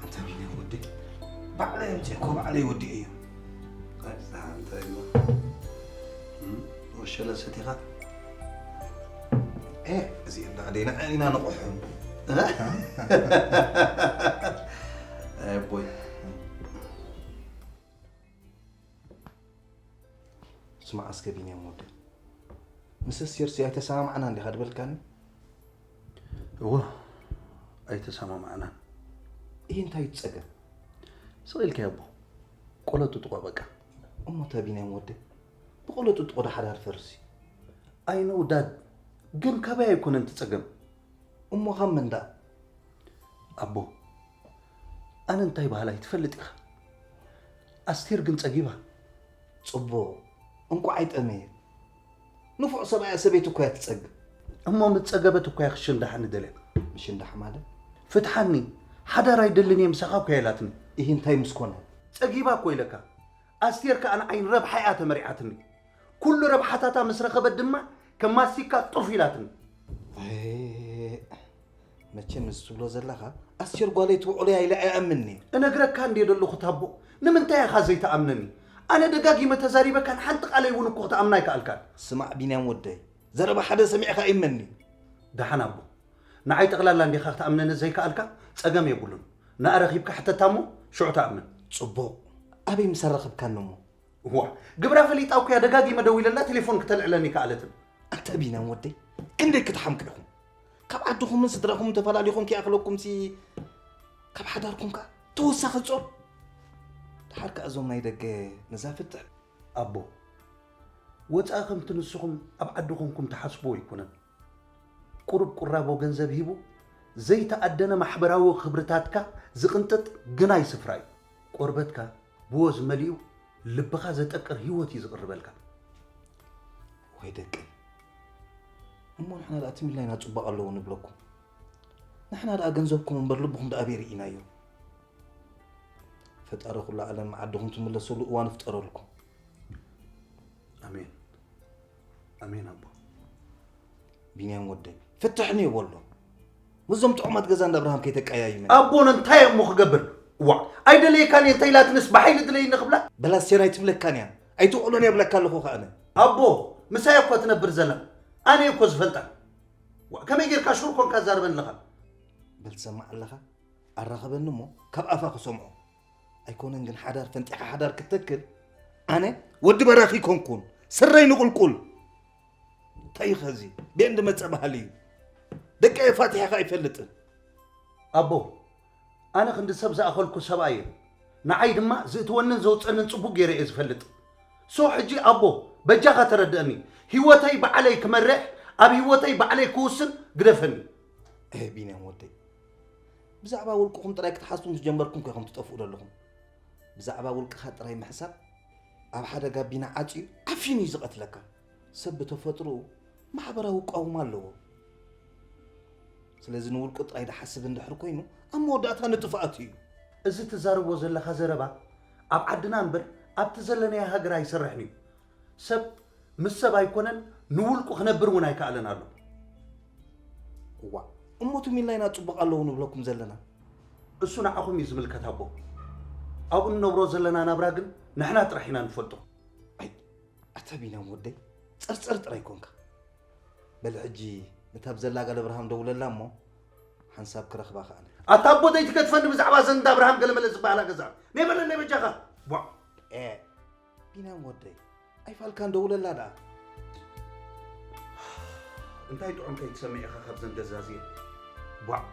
ኣንታ ቢንያም ወደይ፣ ባዕለይ ኣምጺእኮ ባዕለይ ወዲኤዮ። ኣይ፣ ደሓን እንታይ እሞ? እም፣ ወሸለ ሰቲኻ? ኤ፣ እዚ እንዳ ደይና ኢና ንቑሑ። ኣይ፣ ኣቦይ። ስማዕ እስከ ቢንያም ወደይ። ምስ ኣስቴርሲ ኣይተሰማማዕናን ዲኻ ድበልካኒ? እወ፣ ኣይተሰማማዕናን። ይህ እንታይ እዩ ጸገም? ስቕ ኢልካ ኣቦ፣ ቆሎ ጥጥቆ በቃ። እሞ እታ ቢንያም ወደይ፣ ብቆሎ ጥጥቆ ዶ ሓዳር ፈርሲ? I know dad፣ ግን ካበይ ኣይኮነን እቲ ጸገም። እሞ ካብ መን ደኣ? ኣቦ፣ ኣነ እንታይ በሃላይ ትፈልጥ ኢኻ። ኣስቴር ግን ጸጊባ። ጽቡቕ፣ እንቋዕ ኣይጠመየት። ንፉዕ ሰብኣያ ሰበይቱ እኮ እያ ትጸግብ። እሞ ምስ ጸገበት እኮ እያ ክሽንዳሓኒ ደልያ። ምሽንዳሕ ማለት? ፍትሓኒ፣ ሓዳር ኣይደልን እየ ምሳኻ እኮ እያ ኢላትኒ። ኢሂ እንታይ ምስ ኮነ? ጸጊባ እኮ ኢለካ። ኣስቴር ከኣ ንዓይ ንረብሓ እያ ተመሪዓትኒ። ኩሉ ረብሓታታ ምስ ረኸበት ድማ ከም ማስቲካ ጡፍ ኢላትኒ። መቸም እዚ ትብሎ ዘለኻ ኣስቴር ጓለይ ትውዕሎ እያ ኢለ ኣይኣምንን እየ። እነግረካ እንድየ ዘለኹ ታቦ፣ ንምንታይ ኢኻ ዘይትኣምነኒ? ኣነ ደጋጊመ ተዛሪበካን ሓንቲ ቃለይ እውን እኮ ክትኣምና ኣይከኣልካን። ስማዕ ቢንያም ወደይ፣ ዘረባ ሓደ ሰሚዕካ እመኒ። ደሓን ኣቦ፣ ንዓይ ጠቕላላ እንዲኻ ክትኣምነኒ ዘይከኣልካ ጸገም የብሉን። ንኣ ረኺብካ ሕተታ እሞ ሽዑ ትኣምን። ጽቡቕ፣ ኣበይ ምስ ኣራኸብካኒ እሞ? እዋ፣ ግብራ ፈሊጣ እኮ እያ ደጋጊመ ደዊለላ ቴሌፎን ክተልዕለኒ ከኣለትን። ኣንታ ቢንያም ወደይ፣ ክንደይ ክትሓምቁ ኢኹም። ካብ ዓድኹምን ስድራኹምን ተፈላሊኹም ከይኣኽለኩምሲ ካብ ሓዳርኩም ከኣ ተወሳኺ ጾር። ደሓር ከኣ እዞም ናይ ደገ ነዛ ፍትሕ። ኣቦ፣ ወጻኢ ከምቲ ንስኹም ኣብ ዓዲ ኮንኩም ትሓስብዎ ኣይኮነን። ቁሩብ ቁራቦ ገንዘብ ሂቡ ዘይተኣደነ ማሕበራዊ ክብርታትካ ዝቕንጥጥ ግናይ ስፍራ እዩ። ቆርበትካ ብወዝ መሊኡ ልብኻ ዘጠቅር ህይወት እዩ ዝቕርበልካ። ወይ ደቀይ፣ እሞ ንሕና ደኣ ትም ኢልና ኢና ጽቡቕ ኣለዎ ንብለኩም። ንሕና ደኣ ገንዘብኩም እምበር ልብኹም ደኣ ኣበይ ርኢናዮ? ፈጣሪ ኩሉ ዓለም ዓድኹም ትምለሰሉ እዋን ይፍጠረልኩም። ኣሜን ኣሜን ኣቦ። ቢንያም ወደይ ፍትሕኒ በሎ። ምስዞም ጥዑማት ገዛ እንዳ ኣብርሃም ከይተቀያይመ። ኣቦ ነንታይ እሞ ክገብር? ዋ ኣይደለየካን እየ እንተ ኢላትንስ ብሓይሊ ድለይኒ ክብላ? በላ ኣስቴር ኣይትብለካን እያ ኣይትውዕሎን እየ እብለካ ኣለኹ ከኣነ። ኣቦ ምሳይ እኮ ትነብር ዘላ ኣነ እኮ ዝፈልጣ። ዋ ከመይ ጌርካ ሽር ኮንካ ዛርበኒ ኣለኻ? በል ትሰማዕ ኣለኻ ኣራኽበኒ እሞ ካብ ኣፋ ክሰምዖ። ኣይኮነን ግን ሓዳር ፈንጢኻ ሓዳር ክትተክል ኣነ ወዲ በራኺ ኮንኩን ስረይ ንቁልቁል እንታይ እዩ ኸዚ ቤን ድመፀ ባህሊ እዩ ደቀ ፋቲሐኻ ኣይፈልጥን ኣቦ ኣነ ክንዲ ሰብ ዝኣኸልኩ ሰብኣይ እየ ንዓይ ድማ ዝእትወንን ዘውፀንን ፅቡቅ ገይረ እየ ዝፈልጥ ሶ ሕጂ ኣቦ በጃኻ ተረድአኒ ህይወተይ ባዕለይ ክመርሕ ኣብ ህይወተይ ባዕለይ ክውስን ግደፈኒ ቢንያም ወደይ ብዛዕባ ውልቅኹም ጥራይ ክትሓስቡ ምስ ጀመርኩም ከ ኢኹም ትጠፍኡ ዘለኹም። ብዛዕባ ውልቅኻ ጥራይ ምሕሳብ ኣብ ሓደ ጋቢና ዓጽዩ ዓፊኑ እዩ ዝቐትለካ። ሰብ ብተፈጥሮኡ ማሕበራዊ ቃውማ ኣለዎ። ስለዚ ንውልቁ ጥራይ ድሓስብ እንድሕር ኮይኑ ኣብ መወዳእታ ንጥፍኣቱ እዩ። እዚ ትዛረቦ ዘለኻ ዘረባ ኣብ ዓድና እምበር ኣብቲ ዘለናዮ ሃገር ኣይሰርሕን እዩ። ሰብ ምስ ሰብ ኣይኮነን ንውልቁ ክነብር እውን ኣይከኣለን ኣሎ። እዋእ እሞ ትም ኢልና ኢና ጽቡቕ ኣለዉ ንብለኩም ዘለና። እሱ ንዓኹም እዩ ዝምልከት ኣቦ። ኣብኡ ንነብሮ ዘለና ናብራ ግን ንሕና ጥራሕ ኢና ንፈልጦ። ኣይ ኣታ ቢንያም ወደይ ጸርጸር ጥራይ ኮንካ። በል ሕጂ ነታ ብዘላ ጋል ኣብርሃም ደውለላ እሞ ሓንሳብ ክረኽባ ከኣነ። ኣታ ኣቦተይ ትገድፈኒ ብዛዕባ ዘን እንዳ ኣብርሃም ገለመለ ዝበሃላ ገዛ። ነይ በለለይ በጃኻ። ቧዕ። ኤ፣ ቢንያም ወደይ፣ ኣይፋልካን ደውለላ ደኣ። እንታይ ጥዑም ከይትሰምዕ ኢኻ ካብዘን ገዛ እዚኤን። ቧዕ።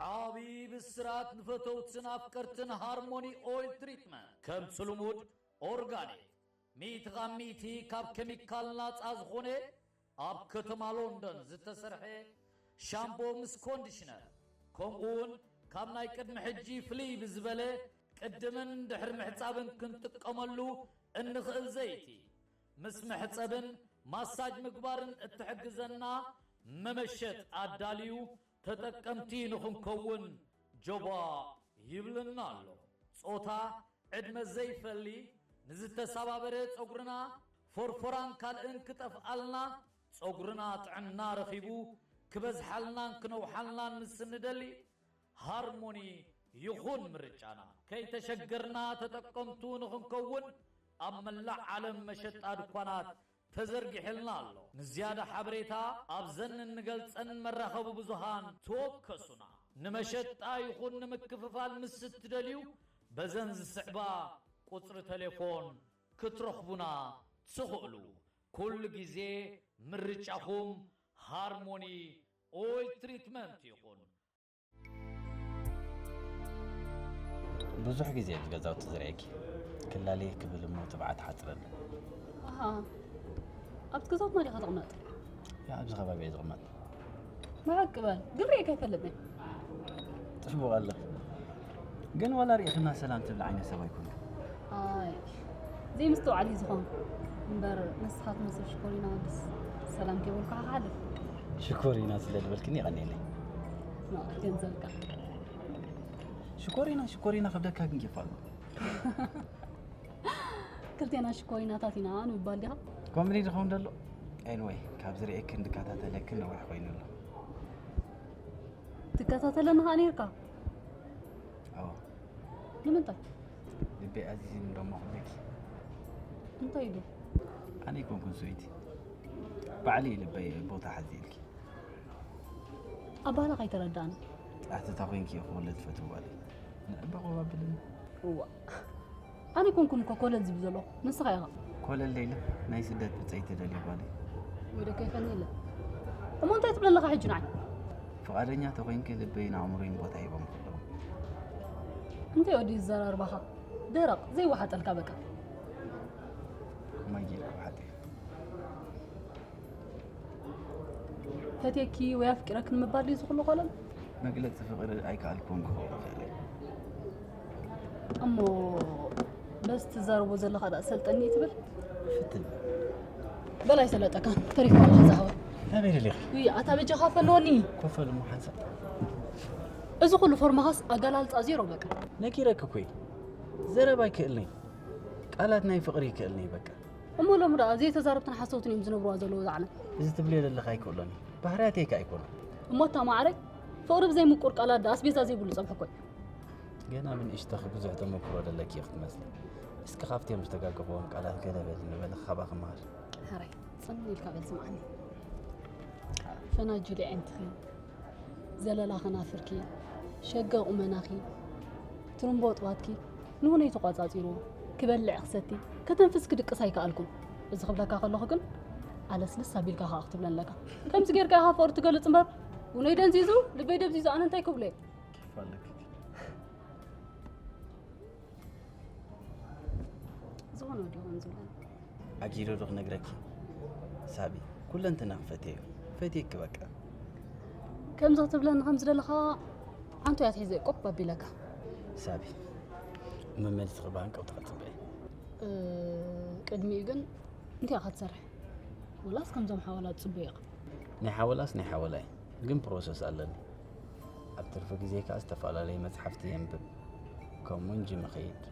ዓቢ ብስራት ንፈተውትን ኣፍቀርትን ሃርሞኒ ኦይል ትሪትመንት። ከምቲ ልሙድ ኦርጋኒክ፣ ሚእቲ ካብ ሚእቲ ካብ ኬሚካል ናጻ ዝኾነ ኣብ ከተማ ሎንደን ዝተሰርሐ ሻምፖ ምስ ኮንዲሽነር፣ ከምኡውን ካብ ናይ ቅድሚ ሕጂ ፍልይ ብዝበለ ቅድምን ድሕሪ ምሕጻብን ክንጥቀመሉ እንኽእል ዘይቲ፣ ምስ መሕጸብን ማሳጅ ምግባርን እትሕግዘና መመሸጥ ኣዳልዩ ተጠቀምቲ ንኽንከውን ጆባ ይብልና ኣሎ። ጾታ፣ ዕድመ ዘይፈሊ፣ ንዝተሰባበረ ጸጉርና፣ ፎርፎራን ካልእን ክጠፍኣልና፣ ጸጉርና ጥዕና ረኺቡ ክበዝሓልናን ክነውሓልናን ምስ እንደሊ፣ ሃርሞኒ ይኹን ምርጫና። ከይተሸገርና ተጠቀምቱ ንኽንከውን ኣብ መላእ ዓለም መሸጣ ድኳናት ተዘርጊሕልና ኣሎ። ንዝያዳ ሓበሬታ ኣብዘን እንገልጸን መራኸቢ ብዙሃን ተወከሱና። ንመሸጣ ይኹን ንምክፍፋል ምስ እትደልዩ፣ በዘን ዝስዕባ ቁጽሪ ቴሌፎን ክትረኽቡና ትኽእሉ። ኩሉ ግዜ ምርጫኹም ሃርሞኒ ኦይል ትሪትመንት ይኹን። ብዙሕ ግዜ ኣብዚ ገዛውቲ ዝርእየኪ። ክላሊ ክብል እሞ ትብዓት ሓፅረኒ። ኣሃ፣ ኣብቲ ገዛውትና ዲኻ ትቕመጥ? ያ፣ ኣብዚ ከባቢ እየ ዝቕመጥ። ብሓቂ በል፣ ግን ርእየካ ኣይፈልጥን። ጽቡቕ ኣለኺ። ግን ዋላ ርኢኽና ሰላም ትብሊ ዓይነት ሰብ ኣይኮንክን። ኣይ፣ ዘይምስትውዓል እዩ ዝኾን። እምበር ንስኻ ትመስል ሽኮሪና ወድስ ሰላም ከይበልኩኻ ክሓልፍ። ሽኮሪና ስለ ዝበልክኒ የቐንየለይ። ኖ፣ ገንዘብካ። ሽኮሪና፣ ሽኮሪና ክብለካ ግን ኬፍ ኣሎ። ክልቴና ሽኮሪናታት ኢና ንምባል ዲኻ? ኮሜዲ ዝኸውን ዘሎ? ኤንወይ፣ ካብ ዝርእየክን ዝከታተለክን ነዊሕ ኮይኑ ኣሎ። ትከታተለኒ ኸኣ ነይርካ? ኣዎ። ንምንታይ? ልበይ ኣዚዝኒ ዶ እሞ ክብለኪ? እንታይ ኢሉ? ኣነ ኣይኮንኩን ስዊቲ። ባዕሊ እዩ ልበይ ቦታ ሓዚልኪ። ኣባህላኻ ኣይተረዳእን። ጻዕትታ ኮይንኪ እየ ክወለድ ዝፈትው ጓለይ። ንዕበ ቆብ ኣብልኒ። እዋ። ኣነ ኣይኮንኩን እኮ ኮለል ዝብል ዘለኹ፣ ንስኻ ኢኻ። ኮለል ኢለ ናይ ስደት ብጸይቲ ደልየ ጓለይ። ወይ ደከይፈኒ ኢለ። እሞ እንታይ ትብለለኻ ሕጂ ንዓይ? ፍቓደኛ ተኾይንኪ ልበይን ኣእምሮይን ቦታ ሂቦም ከለዉ። እንታይ ወዲ ዘራርባኻ? ደረቕ፣ ዘይወሓጠልካ በቃ። ማይ ጌርኩ ሓጢ። ፈትየኪ ወይ ኣፍቂረኪ ንምባል ድዩ እዚ ኩሉ ኮለል? መግለጺ ፍቕሪ ኣይከኣልኩን ክኸውን ይኽእል እየ። እሞ በዚ ትዛረቦ ዘለኻ ደኣ ሰልጠኒ ትብል? ፍትን። በል ኣይሰለጠካን፣ ተሪፍካ ኣለኻ ዝሃባ። ናበይ ደሊኺ? ውይ፣ ኣታ በጃኻ ፈለወኒ። ኮፈል እሞ ሓንሳብ። እዚ ኩሉ ፎርማኻስ ኣገላልጻ ዜሮ በቃ። ነጊረኪ እኮ እየ። ዘረባ ኣይክእልን'ዩ። ቃላት ናይ ፍቕሪ ይክእልን'ዩ በቃ። እሞ ሎሚ ደኣ ዘይተዛረብትን ሓሰውትን እዮም ዝነብርዋ ዘለዉ እዛ ዓለም። እዚ ትብልዮ ዘለኺ ኣይክእሎን እዩ። ባህርያተይ ከኣ ኣይኮነን። እሞ እታ ማዕረይ፣ ፍቕሪ ብዘይ ምቁር ቃላት ደኣ ኣስቤዛ ዘይብሉ ጸብሒ እኮ እዩ። ገና ብንእሽቶኺ ብዙሕ ተመክሮ ዘለኪ ኢኺ ክትመስሊ። እስኪ ካብቶም ዝተጋገኽዎም ቃላት ገለ በሊ ንበሊ ካባኺ ክመሃር። ሕራይ፣ ጽን ኢልካ በል ስምዓኒ። ፈናጅል ኣዒንትኺ፣ ዘለላ ከናፍርኪ፣ ሸገ ቁመናኺ፣ ትርምቦ ጥባትኪ ንውነይ ተቋጻጺሩ፣ ክበልዕ ክሰቲ፣ ከተንፍስ ክድቅስ ኣይከኣልኩን። እዚ ክብለካ ከለኹ ግን ኣለስልስ ኣቢልካ ከኣ ክትብለኒ ኣለካ። ከምዚ ጌርካ ኢኻ ፍቕሪ ትገልጽ እምበር፣ ውነይ ደንዚዙ፣ ልበይ ደብዚዙ ኣነ እንታይ ክብሎ እየ? ኬፍ ኣለኪ። ዝኾነ ወዲ ይኹን ዝብለኒ። ኣጊዶ ዶ ክነግረኪ? ሳቢ፣ ኩለንትና ክፈትየዩ። ፈትየኪ በቃ። ከምዚ ክትብለኒ ከም ዝደለኻ ዓንቶ እያ ትሒዘ ቆብ ኣቢለካ። ሳቢ፣ መመልስኺ ብሃንቀውታ ክጽበ እየ። እ፣ ቅድሚኡ ግን እንታይ ኢኻ ትሰርሕ? ወላስ ከምዞም ሓወላ ትጽበ ኢኻ? ናይ ሓወላስ ናይ ሓወላ እዩ። ግን ፕሮሰስ ኣለኒ። ኣብ ትርፊ ግዜ ከኣ ዝተፈላለየ መጽሓፍቲ የንብብ። ከምኡውን ጂም እኸይድ።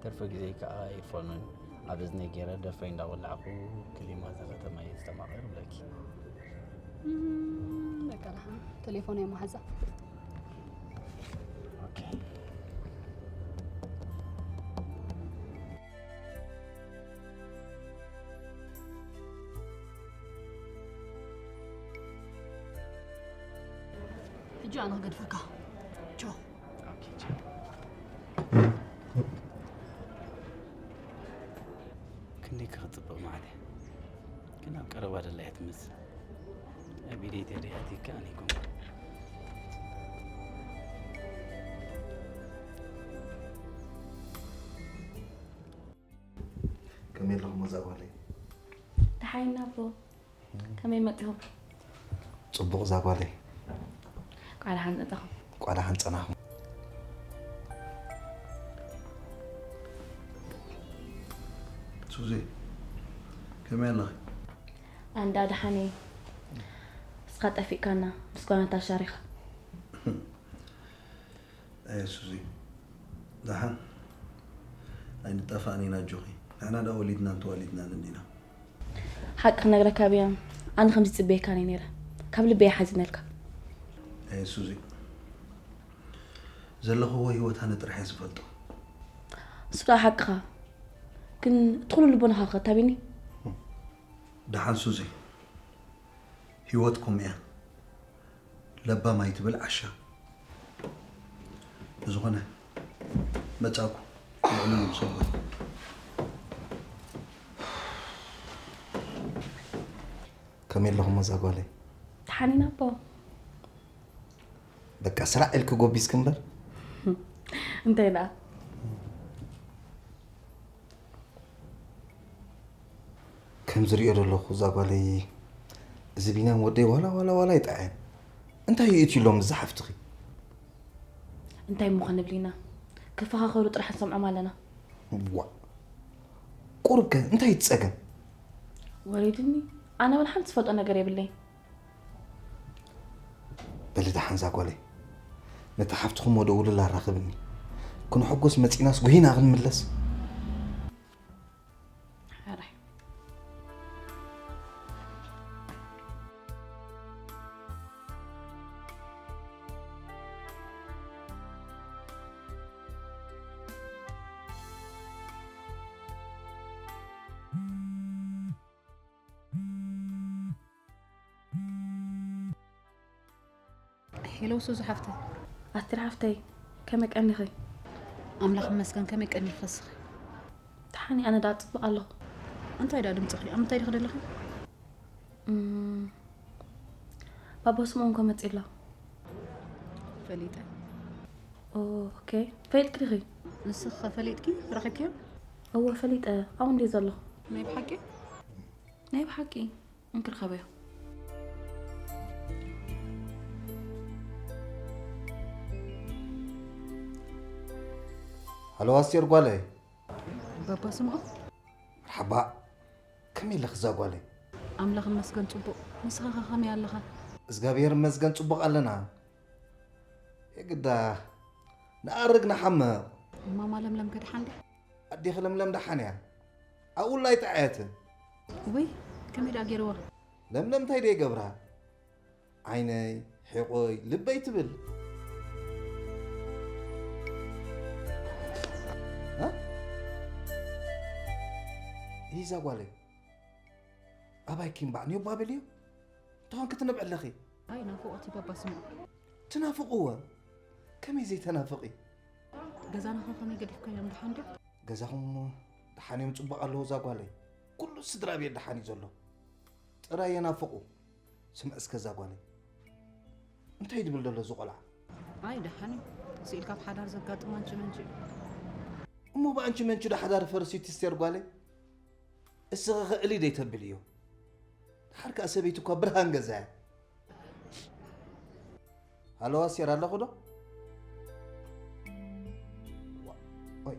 ትርፊ ግዜ ከኣ ኤርፎንን ኣብ እዝነይ ገይረ ደርፈይ እንዳወላዕኩ ክሊማ እዛ ከተማ እየ ዝተማቐር እብለኪ። እም፣ በቃ ደሓን። ቴሌፎን እየ መሓዛ። ኦኬ። ጆ፣ ኣነ ክገድፈካ። ጆ። ክንደይ ክጽብቕ መዓት እያ። ግን ኣብ ቀረባ ደላ እያ ትመስል። ኣብ ኢደይ ተደያቲካ ኣነ ይኮንኩ። ከመይ ኣለኹም እዛ ጓለይ? ደሓይና ኣቦ፣ ከመይ መጺኹም? ጽቡቕ እዛ ጓለይ። ቋዳ ሓንጸኹም። ቋዳ ሓንጸናኹም። ሱዚ፣ ከመይ ኣለኺ? ኣንዳ ደሓን እየ። እስኻ ጠፊእካና፣ ምስ ጓናት ኣሻሪኻ። ኣየ ሱዚ፣ ደሓን ኣይንጠፋእን ኢና ኣጆኺ። ንሕና ደኣ ወሊድናን ተዋሊድናን እንዲና። ሓቂ ክነግረካ ብያ፣ ኣነ ከምዚ ጽበየካ ነይ ነይረ። ካብ ልበይ ሓዚነልካ። ኣየ ሱዚ፣ ዘለኽዎ ህይወት ኣነ ጥራሕ እየ ዝፈልጦ። እሱ ደኣ ሓቅኻ። ግን እቲ ኩሉ ልቦናኻ ከታቢኒ? ደሓን ሱዚ፣ ህይወት ከምኡ እያ። ለባም ኣይትብል ዓሻ። ብዝኾነ መጻኩ ውዕሉሉ ብሰንበት። ከመይ ኣለኹም እዛ ጓለይ? ተሓኒና ኣቦ። በቃ ስራዕ ኢልኪ ጎቢዝኪ እምበር። እንታይ ደኣ? ከም ዝሪኦ ዘለኹ እዛ ጓለይ፣ እዚ ቢንያም ወደይ ዋላ ዋላ ዋላ ይጥዓየን። እንታይ ይእትዩሎም እዛ ሓፍትኺ? እንታይ እሞ ክንብል ኢና? ክፈኻኸሩ ጥራሕ ንሰምዖም ኣለና። ዋ፣ ቁሩብ ከ እንታይ እቲ ጸገም? ወሪድኒ። ኣነ እውን ሓንቲ ዝፈልጦ ነገር የብለይ። በሊ ደሓን እዛ ጓለይ፣ ነታ ሓፍትኹም ወደውልላ ኣራኽብኒ። ክንሕጎስ መጺናስ ጉሂና ክንምለስ። ሕራይ። ሄሎ ሱዚ ሓፍተይ። ኣስቴር ሓፍተይ፣ ከመይ ቀኒኺ? ኣምላኽ ይመስገን፣ ከመይ ቀኒኺ እስኺ? ደሓን እየ፣ ኣነ ደኣ ጽቡቕ ኣለኹ። እንታይ ደኣ ድምፅኺ? ኣብ ምንታይ ዲኺ ዘለኺ? እም፣ ባባ ስምኦን እኮ መጺኡ ኣሎ። ፈሊጠ። ኦኬ፣ ፈሊጥኪ ዲኺ? ንስኺ ኸ ፈሊጥኪ? ረኺብክዮ? እወ፣ ፈሊጠ። ኣብኡ እንድየ ዘለኹ። ናይ ብሓቂ? ናይ ብሓቂ። እንክርኸበዮ። ሃሎ ኣስቴር ጓለይ። ባባ ስምዖን። መርሓባ። ከመይ ኣለኺ እዛ ጓለይ? ኣምላኽ ይመስገን ጽቡቕ። ንስኻ ኸ ከመይ ኣለኻ? እግዚኣብሔር ይመስገን ጽቡቕ ኣለና። የግዳ ንኣርግ ንሓምቕ። ማማ ለምለም ከ ደሓን ድያ? ኣዴኺ ለምለም ደሓን እያ። ኣብኡ ላ ኣይጠዓየትን። ውይ ከመይ ደኣ ገይርዋ? ለምለም እንታይ ደኣ ይገብራ? ዓይነይ፣ ሒቖይ፣ ልበይ ትብል። እ? ይዛ ጓለይ። ኣባይኪ እምባዕ ኔባ በልዮ። እንተኾንኪ ትነብዒ ኣለኺ። ኣይ ናፍቖት እዩ ባባ ስምኦን። ትናፍቕዎ? ከመይ ዘይተናፍቒ? ገዛና ኸ ከመይ ገዲፍካዮም ደሓን ድዮም? ገዛኹም ደሓን እዮም ጽቡቕ ኣለዉ እዛ ጓለይ። ኩሉ ስድራ ቤት ደሓን እዩ ዘሎ። ጥራይ የናፍቑ። ስምዒ እስከ እዛ ጓለይ። እንታይ ድብል ደሎ እዚ ቆልዓ? ኣይ ደሓን እዩ። ስኢልካ ኣብ ሓዳር ዘጋጥም ኣንቺ መንቺ እዩ። እሞ ብኣንቺ መንቺ ዶ ሓዳር ፈርስ እዩ ትስቴር ጓለይ? እስኺ ኸ እሊ ደይተብልዮ? ድሓር ከኣ ሰበይቲ እኳ ብርሃን ገዛ እያ። ሃሎ ኣስቴር ኣለኹ ዶ? ዋ፣ ኦይ፣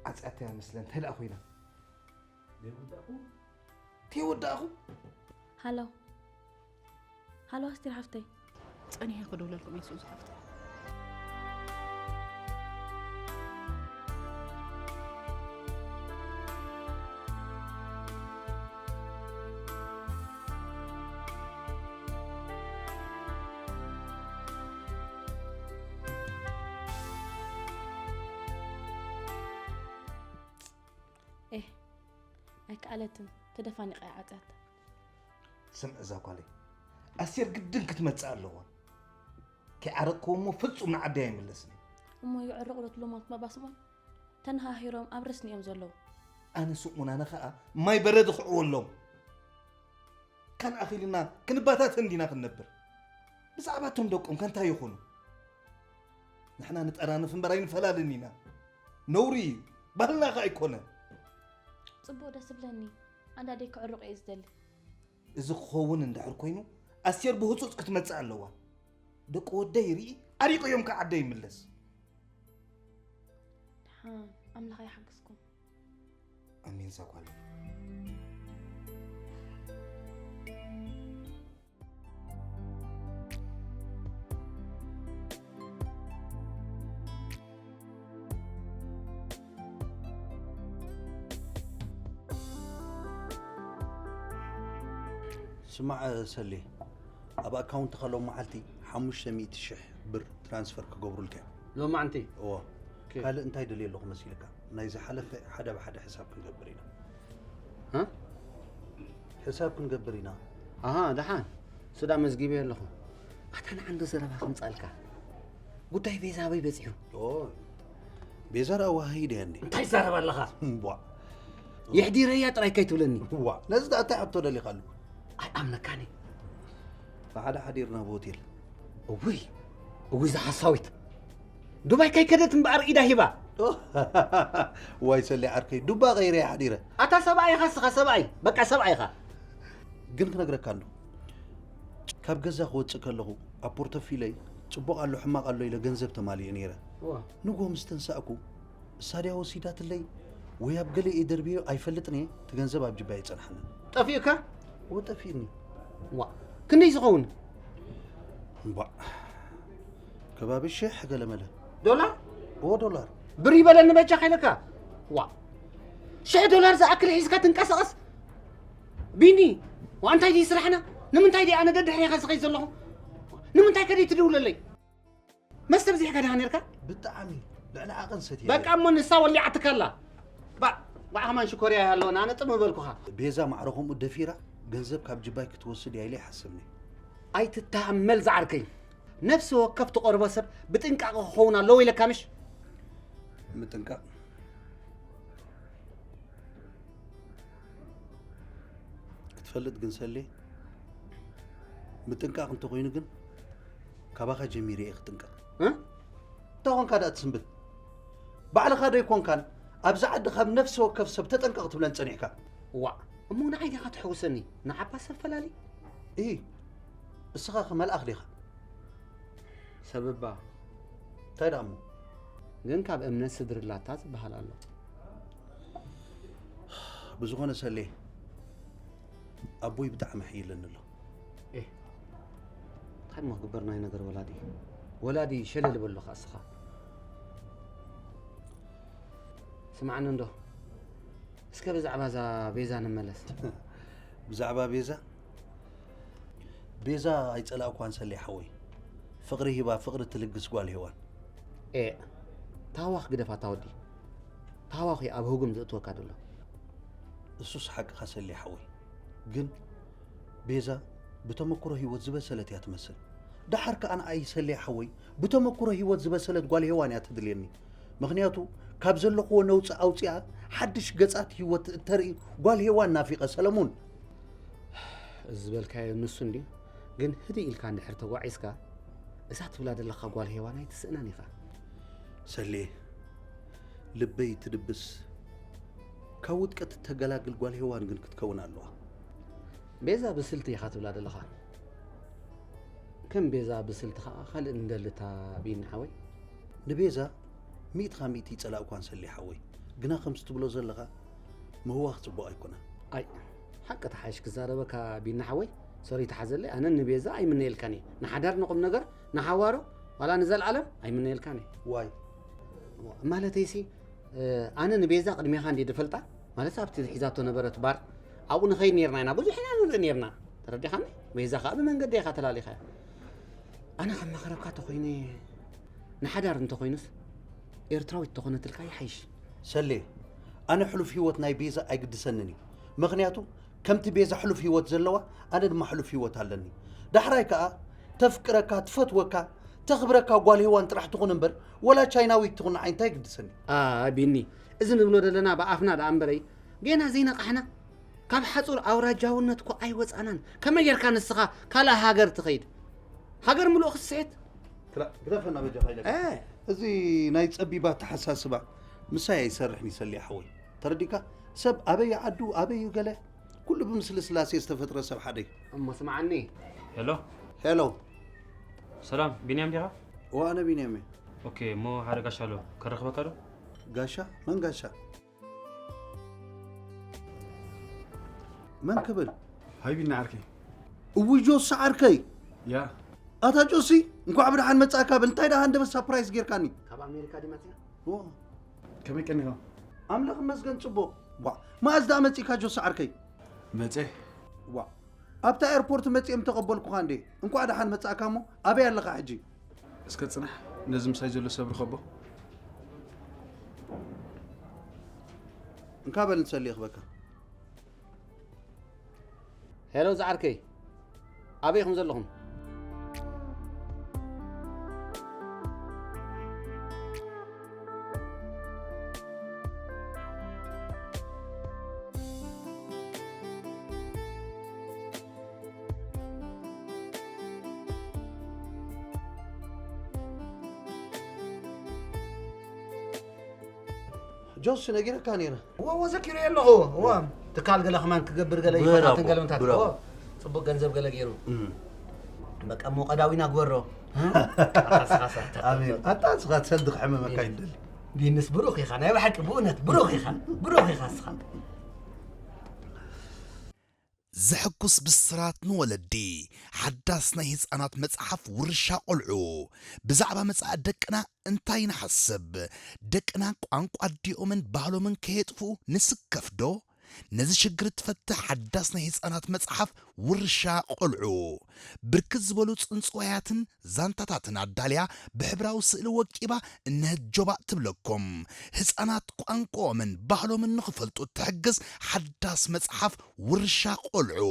ዓጽያተያ መስለ እንታይ ደኣ ኮይና? ዘይወዳእኹ? ተይወዳእኹ? ሃሎ ሃሎ ኣስቴር ሓፍተይ። ጸኒሐ ክድውለልኩም እየ ሱዚ ሓፍተይ። ኤህ ኣይከኣለትን ተደፋኒቓ እያ ዓጽያታ። ስምዒ እዛ ጓለይ ኣስቴር ግድን ክትመጽእ ኣለዋ። ይዓረቅክዎ እሞ ፍጹም ንዓደይ ኣይምለስን። እሞ ይዕረቑ ዶ ትብሎም ኣንቱም ኣባ ስምኦን? ተነሃሂሮም ኣብ ረስኒ እዮም ዘለዉ። ኣነ ስሙን ኣነ ኸኣ ማይ በረድ ኽዕወሎም። ካን ኣኺልና ክንባታተን ዲና ክንነብር? ብዛዕባ እቶም ደቆም ከ እንታይ ይኹኑ? ንሕና ንጠራነፍ እምበር ኣይንፈላለን ኢና። ነውሪ እዩ። ባህልና ኸኣ ኣይኮነን። ጽቡቕ ደስ ዝብለኒ ኣንዳደይ ክዕርቑ እየ ዝደሊ። እዚ ክኸውን እንድሕር ኮይኑ ኣስቴር ብህጹጽ ክትመጽእ ኣለዋ። ደቂ ወደይ ርኢ ዓሪቑ እዮም ከ ዓደይ ይምለስ። ደሓን ኣምላኽ ይሓግዝኩም። ኣሜን ዛጓለይ። ስማዕ ሰሌ፣ ኣብ ኣካውንትኻ ሎም መዓልቲ ሓሙሽተ ሚእቲ ሽሕ ብር ትራንስፈር ክገብሩልካ እዮም። ሎማዕንቲ እዎ። ኦኬ። ካልእ እንታይ ደልየ ኣለኹ መሲልካ? ናይ ዝሓለፈ ሓደ ብሓደ ሕሳብ ክንገብር ኢና። እ? ሕሳብ ክንገብር ኢና። ኣሃ ደሓን። ስዳ መዝጊበ ኣለኹ። ኣታ ንዓንዶ ዘረባ ክምፃልካ። ጉዳይ ቤዛ ኣበይ በፂሑ? ኦ፣ ቤዛ ደኣ ዋህይ ደያ እንዴ? እንታይ ዛረባ ኣለኻ? እምቧ። የሕዲረያ ጥራይ ከይትብለኒ። ዋ፣ ነዚ ደኣ እንታይ ሕቶ ደሊኻሉ? ኣይኣምነካኒ። ብሓደ ሓዲር ናብ ሆቴል። እውይ እውይ ዝሓሳዊት ዱባይ ከይከደት እምበኣር ኢዳ ሂባ። ዋይ ሰሌ ዓርከይ፣ ዱባ ቀይረ ሓዲረ። ኣታ ሰብኣይ ኢኻ እስኻ ሰብኣይ። በቃ ሰብኣይ ኢኻ። ግን ክነግረካ እንዶ፣ ካብ ገዛ ክወፅእ ከለኹ ኣብ ፖርቶፊለይ ፅቡቕ ኣሎ ሕማቕ ኣሎ ኢለ ገንዘብ ተማሊኡ ነይረ። ንጎ ምስ ተንሳእኩ እሳ ድያ ወሲዳትለይ ወይ ኣብ ገለ እየ ደርብዮ ኣይፈልጥን እየ፣ እቲ ገንዘብ ኣብ ጅባይ ኣይፀንሓንን። ጠፊኡካ? እወ ጠፊእኒ። ዋ ክንደይ ዝኸውን? እምባእ ከባቢ ሽሕ ገለመለ። ዶላር? እወ ዶላር። ብር ይበለኒ በጃ ከይለካ። ዋ ሽሕ ዶላር ዝኣክል ሒዝካ ትንቀሳቐስ? ቢኒ ዋ እንታይ ድዩ ስራሕና? ንምንታይ ድዩ ኣነ ደድሕሬኻ ዝኸይድ ዘለኹ? ንምንታይ ከ ትድውለለይ? መስተ ብዚሕካ ዲኻ ነርካ? ብጣዕሚ ልዕሊ ዓቐን ሰትየ በቃ እሞ ንሳ ወሊዓትካ ኣላ። ባዕ ባዕ ከማን ሽኮርያ ኣለና ኣነ ጥም በልኩኻ። ቤዛ ማዕረ ከምኡ ደፊራ ገንዘብ ካብ ጅባይ ክትወስድ እያ ኢለ ይሓስብኒ። ኣይትተሃመል ዝዓርከይ። ነፍሲ ወከፍ ትቐርቦ ሰብ ብጥንቃቐ ክኸውን ኣለዎ ኢለካ ምሽ? ምጥንቃቕ ክትፈልጥ ግን ሰሌ፣ ምጥንቃቕ እንተኾይኑ ግን ካባኻ ጀሚረ እየ ክጥንቀቕ። እ? እንታይ ኾንካ ደኣ ትስንብድ? ባዕልኻ ዶ ኣይኮንካን ኣብዚ ዓዲ ካብ ነፍሲ ወከፍ ሰብ ተጠንቀቕ ትብለን ጸኒሕካ? ዋእ እሞ ንዓይ ዲኻ ትሕውሰኒ ንዓባ ሰብ ፈላሊ? እሂ እስኻ ኸ መልኣኽ ዲኻ? ሰብ እባ እንታይ ደኣ እሞ? ግን ካብ እምነት ስድሪ ላታ ዝበሃል ኣሎ። ብዝኾነ ሰሌ ኣቦይ ብጣዕሚ ሕይለኒ ኣሎ። እንታይ እሞ ክግበር ናይ ነገር ወላዲ ወላዲ ሸለል በሎ ኸዓ እስኻ ስማዕኒ እንዶ እስከ ብዛዕባ እዛ ቤዛ ንመለስ። ብዛዕባ ቤዛ ቤዛ ኣይጸላእኳን ሰሌ ሓወይ። ፍቕሪ ሂባ ፍቕሪ ትልግስ ጓል ሄዋን። ኤእ ታህዋኽ ግደፋ ታወዲ ታህዋኽ እዩ ኣብ ህጉም ዘእትወካ ዘሎ። እሱስ ሓቅኻ ሰሌ ሓወይ። ግን ቤዛ ብተመክሮ ህይወት ዝበሰለት እያ ትመስል። ደሓር ከኣ ንኣይ ሰሌ ሓወይ ብተመክሮ ህይወት ዝበሰለት ጓል ሄዋን እያ ትድልየኒ። ምኽንያቱ ካብ ዘለኽዎ ነውጺ ኣውጺኣ ሓድሽ ገጻት ህይወት እተርኢ ጓል ሄዋን ናፊቐ ሰለሙን። እዚ ዝበልካዮ ንሱ እንድዩ ግን ህድእ ኢልካ እንድሕር ተጓዒዝካ እዛ ትብላ ዘለኻ ጓል ሄዋን ኣይትስእናን ኢኻ። ሰሌ ልበይ ትድብስ ካብ ውድቀት እተገላግል ጓል ሄዋን ግን ክትከውን ኣለዋ። ቤዛ ብስልቲ ኢኻ ትብላ ዘለኻ። ከም ቤዛ ብስልቲ ኸዓ ካልእ ንደልታ ቢኒ ሓወይ። ንቤዛ ሚእትኻ ሚእቲ ይጸላእኳን ሰሌ ሓወይ። ግና ከምዚ ትብሎ ዘለኻ ምህዋኽ ጽቡቕ ኣይኮነን። ኣይ ሓቂ ተሓይሽ ክዛረበካ ቢኒ ሓወይ ሶሪ ተሓዘለይ ኣነ ንቤዛ ኣይምነየልካን እየ ንሓዳር ንቑም ነገር ንሓዋሩ ዋላ ንዘልኣለም ኣይምነየልካን እየ። ዋይ ማለተይሲ ኣነ ንቤዛ ቅድሜኻ እንዲ ድፈልጣ ማለት ኣብቲ ሒዛቶ ነበረት ባር ኣብኡ ንኸይድ ነርና ኢና ብዙሕ ኢና ንርኢ ነርና ተረዲኻኒ። ቤዛ ከዓ ብመንገዲ ኢኻ ተላሊኻያ። ኣነ ከም መኽረብካ ተኾይነ ንሓዳር እንተኾይኑስ ኤርትራዊት ተኾነትልካ ይሓይሽ። ሰሌ ኣነ ሕሉፍ ህይወት ናይ ቤዛ ኣይግድሰንን እዩ። ምኽንያቱ ከምቲ ቤዛ ሕሉፍ ህይወት ዘለዋ ኣነ ድማ ሕሉፍ ህይወት ኣለኒ። ዳሕራይ ከኣ ተፍቅረካ ትፈትወካ ተኽብረካ ጓል ሄዋን ጥራሕ ትኹን እምበር፣ ወላ ቻይናዊት ትኹን ንዓይ እንታይ ግድሰኒ? ኣ፣ ቢኒ፣ እዚ ንብሎ ዘለና ብኣፍና ደኣ እምበረይ፣ ጌና ዘይነቓሕና፣ ካብ ሓጹር ኣውራጃውነት እኮ ኣይወጻናን። ከመይ ጌርካ ንስኻ ካልእ ሃገር ትኸይድ? ሃገር ምሉእ ክትስዕት? ክላ-፣ ግደፈና በጃኻ ኢለካ። እ። እዚ ናይ ጸቢብ ኣተሓሳስባ ምሳይ ኣይሰርሕን ይሰልየ ሓወይ። ተረዲካ? ሰብ ኣበይ ዓዱ፣ ኣበይ ገለ፣ ኩሉ ብምስሊ ስላሴ ዝተፈጥረ ሰብ ሓደ እዩ። እሞ ስምዓኒ። ሄሎ። ሄሎ። ሰላም፣ ቢንያም ዲኻ? እዋ፣ ኣነ ቢንያም እየ። ኦኬ፣ እሞ ሓደ ጋሻ ኣሎ፣ ከረኽበካ ዶ? ጋሻ? መን ጋሻ? መን ክብል? ሃይ ቢኒ ዓርከይ። እውይ ጆሲ ዓርከይ። ያ። ኣታ ጆሲ፣ እንኳዕ ብደሓን መጻእካ። ብል እንታይ ደኣ ሃንደበት ሳፕራይዝ ጌርካኒ? ካብ ኣሜሪካ ድዩ መጺኣ? ኦ። ከመይ ቀኒኻ? ኣምላኽ ይመስገን ጽቡቕ። ዋ፣ መኣዝ ደኣ መጺእካ ጆሲ ዓርከይ? መጸ። ዋ፣ ኣብታ ኤርፖርት መጺኦም ተቐበልኩኻ እንዴ? እንኳዕ ደሓን መጻእካ። እሞ ኣበይ ኣለኻ ሕጂ? እስከ ጽናሕ፣ ነዚ ምሳይ ዘሎ ሰብ ርኸቦ። እንካ በል ንሰሊ ይኽበካ። ሄሎ ዝዓርከይ፣ ኣበይ ኢኹም ዘለኹም? ጆሲ ነጊረካ ነይረ። እወ፣ እወ፣ ዘኪረዮ ኣለኹ። እወ፣ ትካል ገለ ከማን ክገብር ገለ ብራቮ፣ ይፈታትን ገለ ምታት። ብራቮ። እወ፣ ጽቡቅ ገንዘብ ገለ ገይሩ። እም። በቃ፣ እሞ ቀዳዊና ግበሮ። እም? ኣታ ስኻ ሰርተ። ኣሜን። ኣታ ስኻ ትሰልዲ ክሕመመካ ቢኒ። ይደሊ። ቢንስ ብሩኽ ኢኻ፣ ናይ ብሓቂ፣ ብእውነት ብሩኽ ኢኻ፣ ብሩኽ ኢኻ ስኻ። ዘሐጉስ ብስራት ንወለዲ። ሓዳስ ናይ ህጻናት መጽሓፍ ውርሻ ቆልዑ። ብዛዕባ መጻኢ ደቅና እንታይ ንሓስብ? ደቅና ቋንቋ ኣዲኦምን ባህሎምን ከየጥፍኡ ንስከፍ ዶ? ነዚ ሽግር እትፈትሕ ሓዳስ ናይ ህጻናት መጽሓፍ ውርሻ ቆልዑ። ብርክት ዝበሉ ጽንጽዋያትን ዛንታታትን ኣዳልያ ብሕብራዊ ስእሊ ወቂባ እነሀት ጆባእ ትብለኩም። ህጻናት ቋንቋኦምን ባህሎምን ንኽፈልጡ እትሕግዝ ሓዳስ መጽሓፍ ውርሻ ቆልዑ።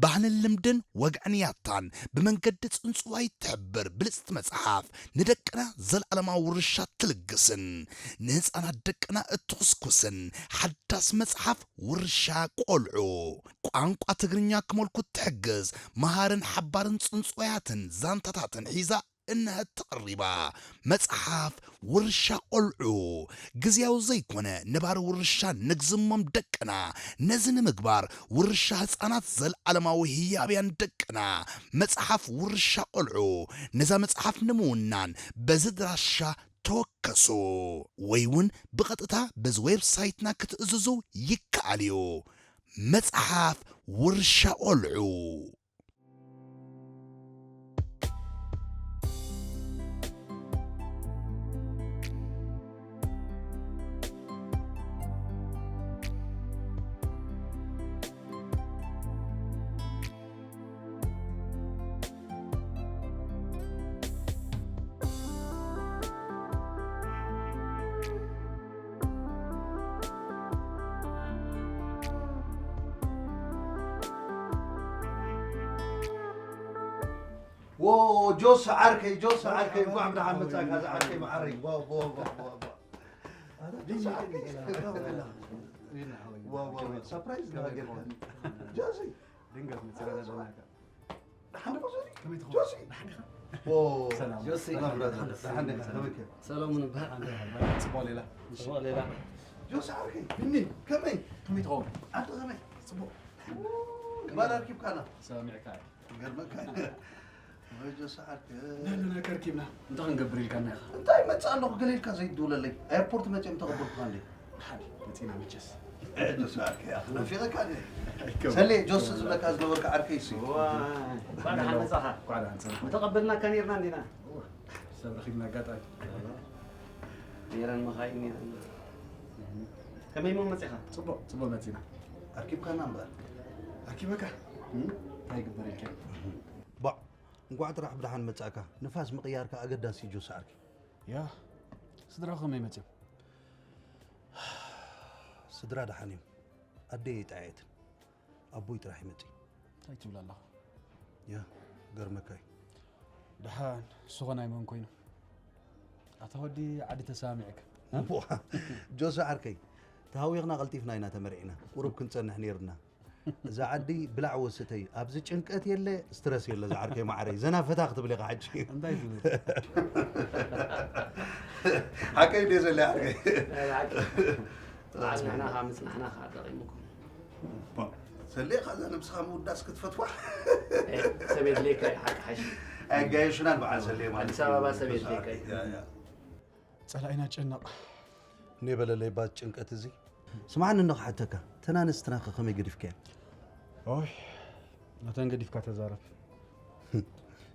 ባህልን ልምድን ወግዕን ያታን ብመንገዲ ጽንጽዋይ እትሕብር ብልጽቲ መጽሓፍ ንደቅና ዘለኣለማዊ ውርሻ ትልግስን ንህጻናት ደቅና እትኹስኩስን ሓዳስ መጽሓፍ ውርሻ ቆልዑ። ቋንቋ ትግርኛ ክመልኩ እትሕግዝ መሃርን ሓባርን ጽንጽዋያትን ዛንታታትን ሒዛ እነሀት ተቐሪባ። መጽሓፍ ውርሻ ቆልዑ። ግዝያዊ ዘይኮነ ነባሪ ውርሻ ንግዝሞም ደቅና። ነዚ ንምግባር ውርሻ ህጻናት ዘለዓለማዊ ህያብያን ደቅና። መጽሓፍ ውርሻ ቆልዑ። ነዛ መጽሓፍ ንምውናን በዚ ድራሻ ተወከሱ። ወይ እውን ብቐጥታ በዚ ዌብሳይትና ክትእዝዙ ይከኣል እዩ። መጽሓፍ ውርሻ ቆልዑ። ዎ፣ ጆስ ዓርከይ፣ ጆስ ዓርከይ፣ እንኳዕ ብደሓን መጻእካ፣ ዝዓርከይ መዓረይ። ዋ፣ ዋ፣ ዋ፣ ዋ፣ ዋ። ጆስ ዓርከይ፣ ዋ፣ ዋ፣ ዋ፣ ሰርፕራይዝ ከመይ ጌርካ። ትኸውን? ጆሲ። ድንገት መጺና ዘለናካ። ደሓን ዶ ጆሲ? ከመይ ትኸውን? ጆሲ። ደሓን ዲኻ? ዎ። ሰላም። ጆሲ። ሰላም ብራዘር። ደሓን ዲኻ? ከመይ ጌርካ? ሰሎሙን እበሃል። ኣንተ ይበሃል። ጽቡቕ ሌላ። ጽቡቕ ሌላ። ጆሲ ዓርከይ። ቢኒ። ከመይ? ከመይ ትኸውን? ኣንተ ከመይ? ጽቡቕ። ባል ኣርኪብካና። ሰሚዕካ። ይገርመካ። ወይ ጆሲ ዓርከይ። ነሉና ከርኪብና። እንታይ ክንገብር ኢልካና ኢኻ? እንታይ መጽእ ኣለኹ ገለ ኢልካ ዘይትድውለለይ? ኤርፖርት መጺኦም ተቐበልኩኻ እንዴ? ደሓን መጺና መቸስ። እ፣ ጆሲ ዓርከይ፣ ኣኽ፣ ናፊቐካ እንዴ? ኣይከውን። ሰሌ፣ ጆሲ ዝብለካ ዝነበርካ ዓርከይ እሱ። ዋይ፣ እንኳዕ ደሓን መጻኻ። እንኳዕ ደሓን ጸናሕካ። ምተቐበልናካ ኔርና እንዲና። እወ፣ ሰብ ረኺብና ኣጋጣሚ። ኔረን መኻይን ኔረን። ከመይ እሞ መጺኻ? ጽቡቕ፣ ጽቡቕ መጺና። ኣርኪብካና እምበር። ኣርኪበካ? እም? እንታይ ይግበር ኢልካ? ባዕ፣ እንኳዕ ጥራሕ ብደሓን መጻእካ። ንፋስ ምቕያር ከኣ ኣገዳሲ እዩ ጆሲ ዓርከይ። ያ፣ ስድራኹም ከመይ መጺኦም? ስድራ ደሓን እዮም። ኣደይ ኣይጠዓየትን። ኣቦይ ጥራሕ ይመጽእ። እንታይ ትብል ኣለኻ? ያ፣ ገርመካ እዩ። ደሓን እሱ ኸ ናይ መን ኮይኑ? ኣታ ወዲ ዓዲ ተሰማሚዕካ። ጆሲ ዓርከይ፣ ተሃዊኽና ቀልጢፍና ኢና ተመርዒና፣ ቁሩብ ክንጸንሕ ነይሩና። እዛ ዓዲ ብላዕ ወስተይ፣ ኣብዚ ጭንቀት የለ፣ ስትረስ የለ። ዝዓርከይ ማዓረይ፣ ዘና ፈታ ክትብል ኢኻ ሕጂ። እንታይ ትብል? ሓቀይ ድየ ዘለ ዓርከይ? ኣጽናሕና ኸዓ ምጽናሕና ኸዓ ጠቒሙኩም። ሰሌኻ እዛ ነብስኻ ምውዳስ ክትፈትዋ? ሰብ የድልየካ እዩ ሓቂ ሓሽ። ኣጋየሹናን በዓል ሰሌ ማለት ኣዲስ ኣበባ ሰብ የድልየካ እዩ። ጸላኢና ጨነቕ። እኔ በለለይ ባት ጭንቀት እዚ። ስማዕኒ እንዶ ክሓተካ፣ ተን ኣንስትናኸ ከመይ ገዲፍካየን? ኦይ፣ ነተን ገዲፍካ ተዛረብ።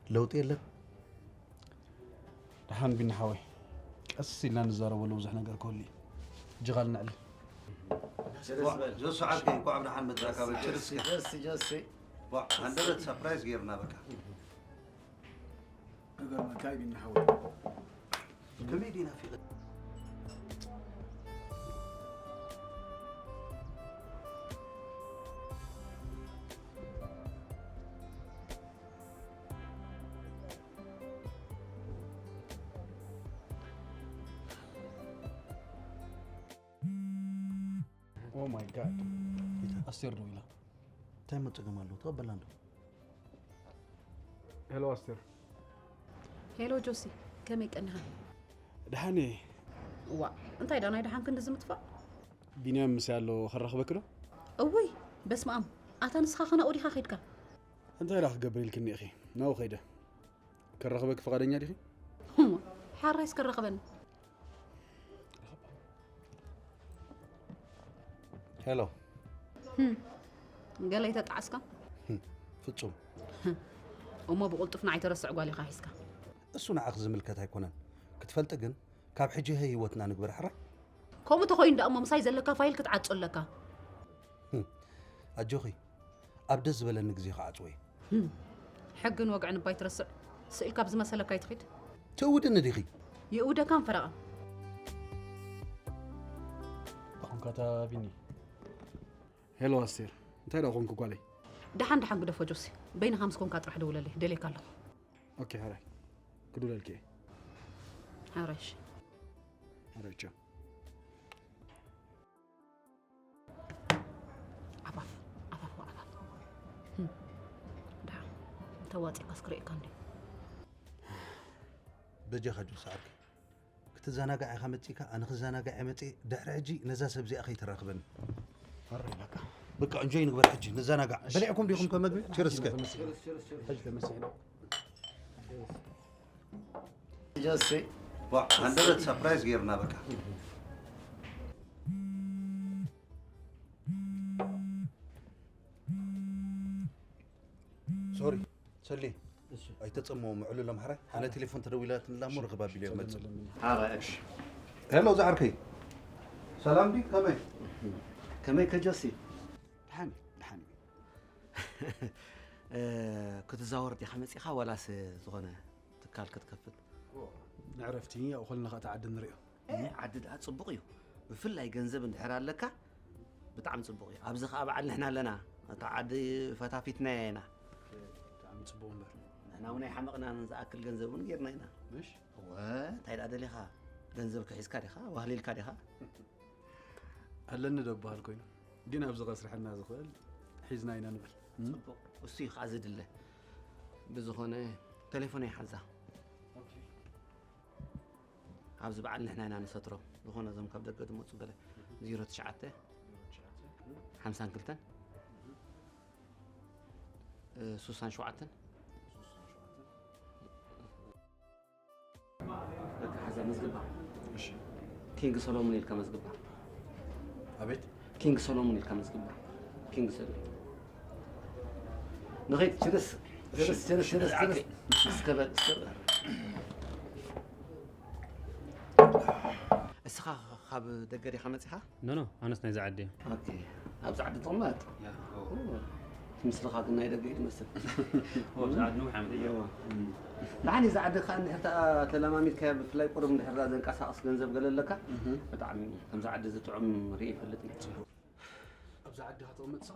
ለውጢ የለን? ደሓን ቢኒ ሓወይ፣ ቀስ ኢልና ንዛረበሉ ብዙሕ ነገር ክህሉ እዩ። እጅኻ ልንዕል። ጆሲ ዓርከይ፣ እንኳዕ ብደሓን መጻእካ። በል ችርስ። ጀሲ ጀሲ ዋ፣ ሃንደበት ሰርፕራይዝ ጌርና በቃ። እገርመካ እዩ ቢኒ ሓወይ። ከመይ ዲና ፊቕ ኦ ማይ ጋድ። ኣስቴር ደዊላ። እንታይ መጸገም ኣለዎ? ተቐበልና እንዶ። ሄሎ ኣስቴር። ሄሎ ጆሲ፣ ከመይ ቀኒኻ? ደሓን እየ። ዋ፣ እንታይ ዳ ናይ ደሓን ክንዲ ዝምጥፋእ? ቢንያም ምሳይ ኣሎ፣ ከራኽበኪ ዶ? እውይ፣ በስመ ኣብ። ኣታ ንስኻ ኸ ናብኡ ዲኻ ኸይድካ? እንታይ ደኣ ክገብር ኢልክኒ ኢኺ? ናብኡ ከይደ። ከራኽበኪ ፍቓደኛ ዲኺ? ሓራይስ ከራኽበኒ። ሄሎ። ህም፣ ገለ ኣይተጣዓስካ? ፍጹም። እሞ ብቕልጡፍ ንዓይ ተረስዕ ጓል ኢኻ ሒዝካ። እሱ ንዓኺ ዝምልከት ኣይኮነን። ክትፈልጢ ግን፣ ካብ ሕጂ ህይወትና ንግበር ሕራይ። ከምኡ ተኾይኑ ደኣ እሞ ምሳይ ዘለካ ፋይል ክትዓጾ ኣለካ። ኣጆኺ፣ ኣብ ደስ ዝበለኒ ግዜ ክዓጽዎ እየ። ህም፣ ሕግን ወግዕን እባ ኣይትረስዕ። ስኢልካ ብዝመሰለካ ኣይትኺድ። ትእውድኒ ዲኺ? ይእውደካን ፈረቓ። እንታይ ኾንካ እታ ቢኒ? ሄሎ ኣስቴር፣ እንታይ ደኣ ኾንኩ ጓለይ? ደሓን ደሓን ግደፎ ጆሲ። በይንኻ ምስ ኮንካ ጥራሕ ደውለለይ፣ ደልየካ ኣለኹ። ኦኬ፣ ሕራይ። ክድውለልኪ እየ። ሕራይ፣ እሺ። ሕራይ፣ ቻው። ዓፋፍ፣ ዓፋፍ፣ ዓፋፍ። ህም። ደሓን፣ ተዋጺእካስ ክርእየካ እንድዩ። በጃኻ ጆሲ ዓርከይ። ክትዘናጋዕ ኢኻ መጺእካ፣ ኣነ ክዘናጋዕ እየ መጺእ። ድሕሪ ሕጂ ነዛ ሰብ እዚኣ ከይተራኽበኒ። ሕራይ በቃ። በቃ እንጆይ ንግበር ሕጂ፣ ንዘናጋዕ። በሊዕኩም ዲኹም ከ መግቢ? ችርስ ከ? ሕጂ ተመሲሕና። ጀሲ ዋ፣ ሃንደበት ሰርፕራይዝ ጌርና በቃ። ሶሪ፣ ሰሌ። ኣይተጸመዎም፣ ምዕሉሎም ሕራይ። ኣነ ቴሌፎን ተደዊላትንላ እሞ ርኽብ ኣቢሉ እዮም መጽእ። ሓራይ፣ እሺ። ሄሎ፣ ዝዓርከይ። ሰላም ዲ፣ ከመይ? ከመይ ከ ጆሲ? ደሓን እዩ፣ ደሓን እዩ። እ፣ ክትዛወር ዲኻ መጺኻ ዋላስ ዝኾነ ትካል ክትከፍት? ንዕረፍቲ ኣብኡ ከለና ኸኣ እታ ዓዲ ንርእዮ። እ፣ ዓዲ ደኣ ጽቡቕ እዩ። ብፍላይ ገንዘብ እንድሕር ኣለካ ብጣዕሚ ጽቡቕ እዩ። ኣብዚ ኸኣ በዓል ንሕና ኣለና። እታ ዓዲ ፈታፊትናያ ኢና። ብጣዕሚ ጽቡቕ እምበር። ንሕና እውን ኣይሓመቕናን፣ ዝኣክል ገንዘብ እውን ጌርና ኢና። ምሽ? እወ፣ እንታይ ደኣ ደሊኻ? ገንዘብ ክሒዝካ ዲኻ? ዋህሊልካ ዲኻ? ኣለኒ ዶ በሃል ኮይኑ። ግን ኣብዚ ከስርሐና ዝኽእል ሒዝና ኢና ንብል። ጽቡቕ። እሱ እዩ ኸኣ ዝድለ። ብዝኾነ ቴሌፎነይ ሓዛ። ኣብዚ በዓል ንሕና ኢና ንሰትሮ። ዝኾነ እዞም ካብ ደገ ዝመጹ ገለ ዜሮ ትሽዓተ ሓምሳን ክልተን እ፣ ሱሳን ሸውዓተን። በቃ ሓዛ መዝግባ። እሺ። ኪንግ ሰሎሞን ኢልካ መዝግባ። ኣቤት። ኪንግ ሰሎሞን ኢልካ መዝግባ። ኪንግ ሰሎሞን። ንኸይድ ችርስ፣ ችርስ፣ ችርስ፣ ችርስ፣ ችርስ። እስከ በል፣ እስከ በል። እስኻ ካብ ደገ ዲኻ መጺኻ? ኖ፣ ኖ፣ ኣነስ ናይዚ ዓዲ እየ። ኦኬ። ኣብዚ ዓዲ ትቕመጥ? ምስልኻ ግን ናይ ደገ እዩ ትመስል። ኣብዚ ዓዲ ነዊሕ ዓመት እየ። እዋ። ደሓን እዩ፣ እዚ ዓዲ ከኣ እንድሕር ተኣ ተለማሚድካዮ፣ ብፍላይ ቁሩብ እንድሕር ዘንቀሳቕስ ገንዘብ ገለ ኣለካ፣ ብጣዕሚ ከምዚ ዓዲ እዚ ጥዑም ርእየ ይፈልጥ እየ። ኣብዚ ዓዲ ኸ ትቕመጥ ንስኻ?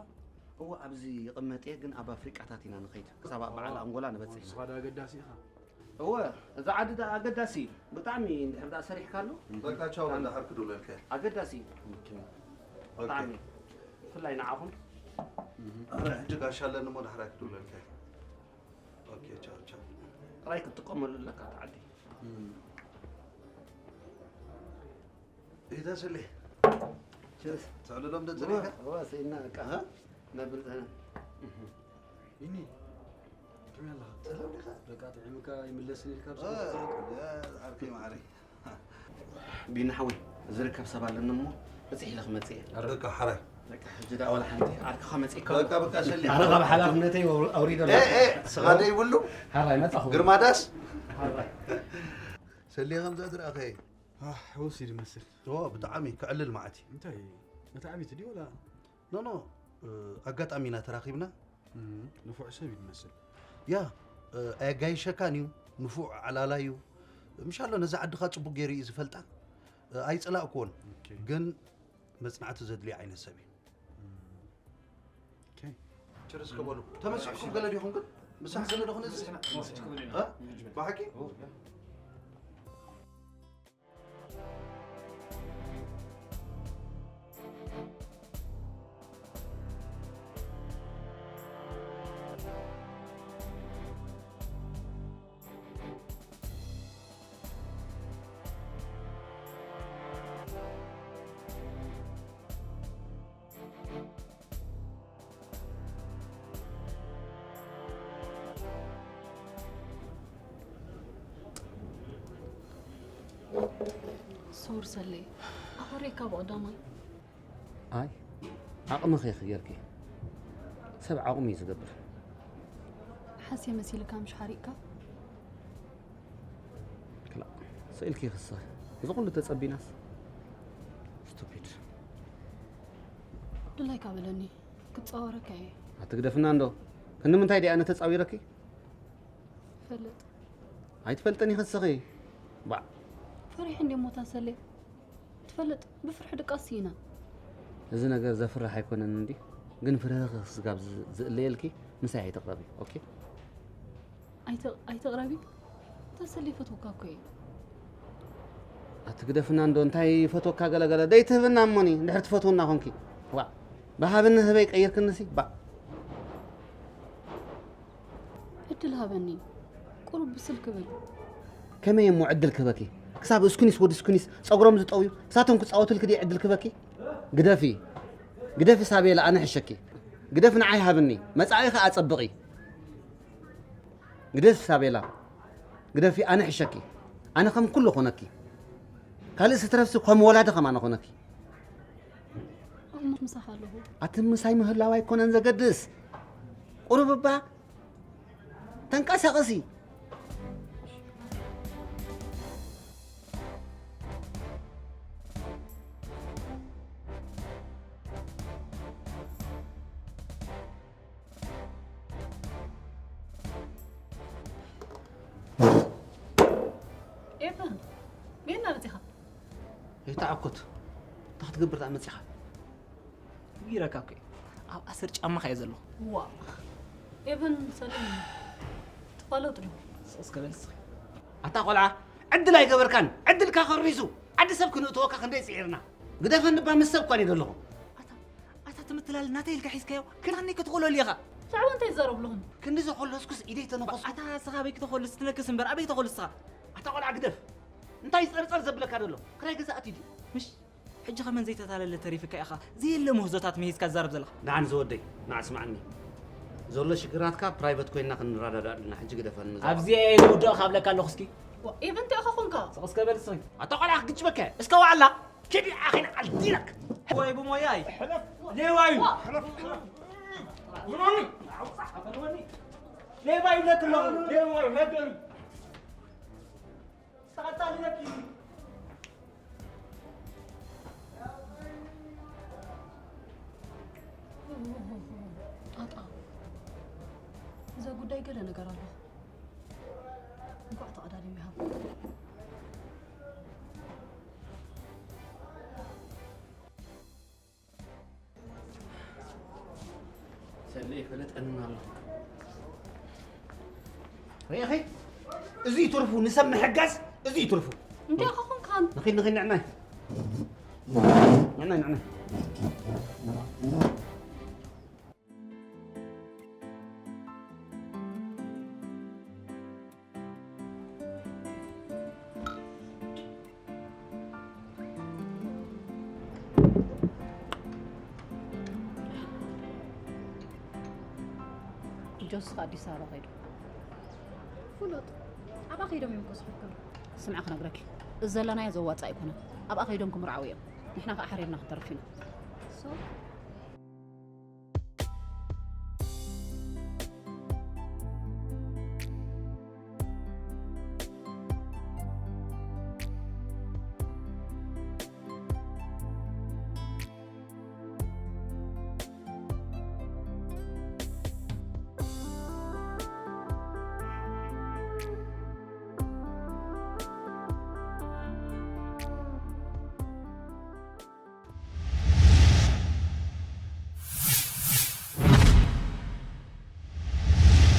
እወ፣ ኣብዚ ይቕመጥ እየ፣ ግን ኣብ ኣፍሪቃታት ኢና ንኸይድ። ክሳብ ኣብ በዓል ኣንጎላ ንበጽሕ ኢና። ንስኻ ዶ ኣገዳሲ ኢኻ? እወ፣ እዚ ዓዲ ደኣ ኣገዳሲ እዩ። ብጣዕሚ እንድሕር ደኣ ሰሪሕካሉ፣ በቃ ቻው፣ ብጣዕሚ ደሓር ክድውለልካ እየ። ኣገዳሲ እዩ። ኦኬ። ብጣዕሚ። ብፍላይ ንዓኹም። ኣረ፣ ሕጂ ጋሻ ኣለኒ እሞ ደሓር ክድውለልካ እየ። ኦኬ፣ ቻው፣ ቻው። ጥራይ ክትጥቀመሉ ኣለካ እቲ ዓዲ። ኢዳ ስሌ። ችርስ። ትዕልሎም ዶ እወ፣ ጸኒሕካ? እወ፣ ስኢና በቃ። እ? ነብል ጸና። ይኒ፣ ከመይ ኣለኻ? ሰላም ዲኻ? በቃ ጥዒምካ ይምለስን ኢልካ እ፣ ብስኩት ያ ዓርከይ ማዕረይ። ቢኒ ሓወይ፣ ዝርከብ ሰብ ኣለኒ እሞ፣ በጺሕ ኢለ ክመጽእ እየ። በቃ ሓራይ። በቃ፣ ሕጂ ደኣ ዋላ ሓንቲ ዓርክኻ መጺእካ ኣሎ። በቃ፣ በቃ፣ ሰሊ። ኣነ ካብ ሓላፍነተይ ኣውሪዶ እ፣ ኣለኹ። እ፣ ስኻ ደይብሉ? ሓራይ መጻኹ። ግርማዳስ? ሓራይ። ሰሊ፣ ከምዛ ትረኣኸ? ኣህ፣ ወሲድ ይመስል። ኦ፣ ብጣዕሚ ክዕልል መዓት እዩ። እንታይ? መታዕቢት ድዩ ወላ? ኖ፣ ኖ፣ እ፣ ኣጋጣሚ ኢና ተራኺብና። እም፣ ንፉዕ ሰብ እዩ ዝመስል። ያ፣ እ፣ ኣየጋይሸካን እዩ፣ ንፉዕ ዓላላይ እዩ። ምሻሎ ነዛ ዓድኻ ጽቡቅ ገይሩ እዩ ዝፈልጣ። እ፣ ኣይጸላእክዎን። ኦኬ። ግን መጽናዕቲ ዘድልዮ ዓይነት ሰብ እዩ። እም፣ ኦኬ። ችርስ ከበሉ። ተመሲጥኩም ገለ ዲኹም ግን? ምሳሕ ገለ ዶ ክንእዝዝ? እ? ብሓቂ? ሶሪ ሰሌ፣ ኣኾሪካ ብቐዳማይ። ኣይ፣ ዓቕምኺ ኢኺ ጌርኪ። ሰብ ዓቕሙ እዩ ዝገብር። ሓስየ መሲልካ ምሽ ሓሪቕካ? ክላእ፣ ስኢልኪ ክስኺ። እዚ ኩሉ ተጸቢናስ? ስቱፒድ። ድላይካ በለኒ፣ ክጻወረካ እየ። ኣትግደፍና እንዶ። ክንዲ ምንታይ ድየ ኣነ ተጻዊረኪ? ፈልጥ። ኣይትፈልጥን ኢኺ ንስኺ። ባዕ። ፈሪሐ እንድየ ሞታ ሰሌ። ትፈልጥ፣ ብፍርሒ ድቃስ ስኢና። እዚ ነገር ዘፍርሕ ኣይኮነን እንዲ፣ ግን ፍርህኺ ስጋብ ዝ-፣ ዝእለየልኪ ምሳይ ኣይትቕረቢ፣ ኦኬ? ኣይተ-፣ ኣይትቕረቢ? እታ ሰሌ ይፈትወካ እኮ እየ። ኣትግደፍና እንዶ፣ እንታይ ይፈትወካ ገለ ገለ፣ ደይትህብና እሞኒ፣ እንድሕር ትፈትውና ኾንኪ። ዋዕ፣ ብሃብኒ ህበይ ቀይርክንሲ፣ ባዕ። ዕድል ሃበኒ። ቁሩብ ብስል ክብል። ከመይ እሞ ዕድል ክህበኪ? ክሳብ እስኩኒስ ወዲ እስኩኒስ ጸጉሮም ዝጠውዩ፣ እሳቶም ክጻወቱልኪ ድየ ዕድል ክህበኪ? ግደፊ። ግደፊ ሳቤላ፣ ኣነ ሕሸኪ። ግደፊ ንዓይ ሃብኒ። መጻኢኺ ኣጸብቒ። ግደፊ ሳቤላ። ግደፊ፣ ኣነ ሕሸኪ። ኣነ ከም ኩሉ ኮነኪ። ካልእ ስትረፍሲ ከም ወላዲ ከም ኣነ ኮነኪ። እሞ ምሳኻ ኣለኹ። ኣቲ ምሳይ ምህላው ኣይኮነን ዘገድስ። ቁሩብ እባ ተንቀሳቐሲ። ኤፋ፣ ቤና መጺኻ? ኣይተዓኮት። እንታይ ክትገብር ደኣ መጺኻ? ነጊረካ እኮ እየ። ኣብ ኣሰር ጫማኻ እየ ዘለኹ። ዋ። ኤቨን ሰሊም፣ ትፋለጡ ዲኹም? ስቕ እስከ በል እስኺ። ኣታ ቆልዓ፣ ዕድል ኣይገበርካን። ዕድልካ ከሪሱ። ዓዲ ሰብ ክንእትወካ ክንደይ ጽዒርና። ግደፈኒ እባ፣ ምስ ሰብ እኳ እየ ዘለኹ። ኣታ፣ ኣታ ትምትላል ናተይ ኢልካ ሒዝካዮ፣ ክዳነይ ክትኾለሉ ኢኻ። ብዛዕባ እንታይ ትዛረቡ ኣለኹም? ክንዲ ዘኾለስኩስ ኢደይ ተነኸስኩ። ኣታ ንስኻ ኣበይ ክተኾልስ ትነክስ እምበር፣ ኣበይ ክተኾልስ ንስኻ? ኣታ ቆልዓ ግደፍ። እንታይ ጸርጸር ዘብለካ ዘሎ? ክራይ ገዛ ኣትዩ ድዩ? ምሽ? ሕጂ ከመን ዘይተታለለ ተሪፍካ ኢኻ፣ ዘየለ ምህዞታት መሂዝካ ትዛረብ ዘለኻ። ንዓን ዝወደይ፣ ንዓ ስምዓኒ። ዘሎ ሽግራትካ ፕራይቨት ኮይንና ክንረዳዳእ ኣለና። ሕጂ ግደፈኒ፣ ምዛባ። ኣብዚኣ እየ ዝውድቕ ካብለካ ኣለኹ እስኪ። ዋ፣ ኢቨን እንታይ ኢኻ ኾንካ? ስቕ እስከ በል እስኺ። ኣታ ቆልዓ ክግጭበካ እየ። እስከ ዋዕላ። ኪዲ ኣኺን ዓልዲነክ። ወይ ብሞያይ። ሌባዩ። ዋ። ሌባዩ ለክሎ። ሌባዩ ለክሎ። ተቐጻሊ ነኪ። ጣጣ፣ እዛ ጉዳይ ገለ ነገር ኣሎ። እንኳዕ ተቐዳዲም ይሃብ። ሰለይ ይፈለጠኒ ኣሎ። ርኢኺ? እዚ ትርፉ ንሰብ ምሕጋዝ፣ እዚ ትርፉ። እንዲያ ከኹን ካን ንኺድ ንኺድ ንዕናይ ንዕናይ ንዕናይ ጆስ ኣዲስ ኣበባ ከይዱ። ፍሉጥ ኣብኣ ከይዶም እዮም ኮስሕከሉ። ስምዓ ክነግረኪ፣ እዚ ዘለናዮ ዘዋፅእ ኣይኮነን። ኣብኣ ከይዶም ክምርዓው እዮም። ንሕና ከዓ ሓሪርና ክንተርፍ ኢና። So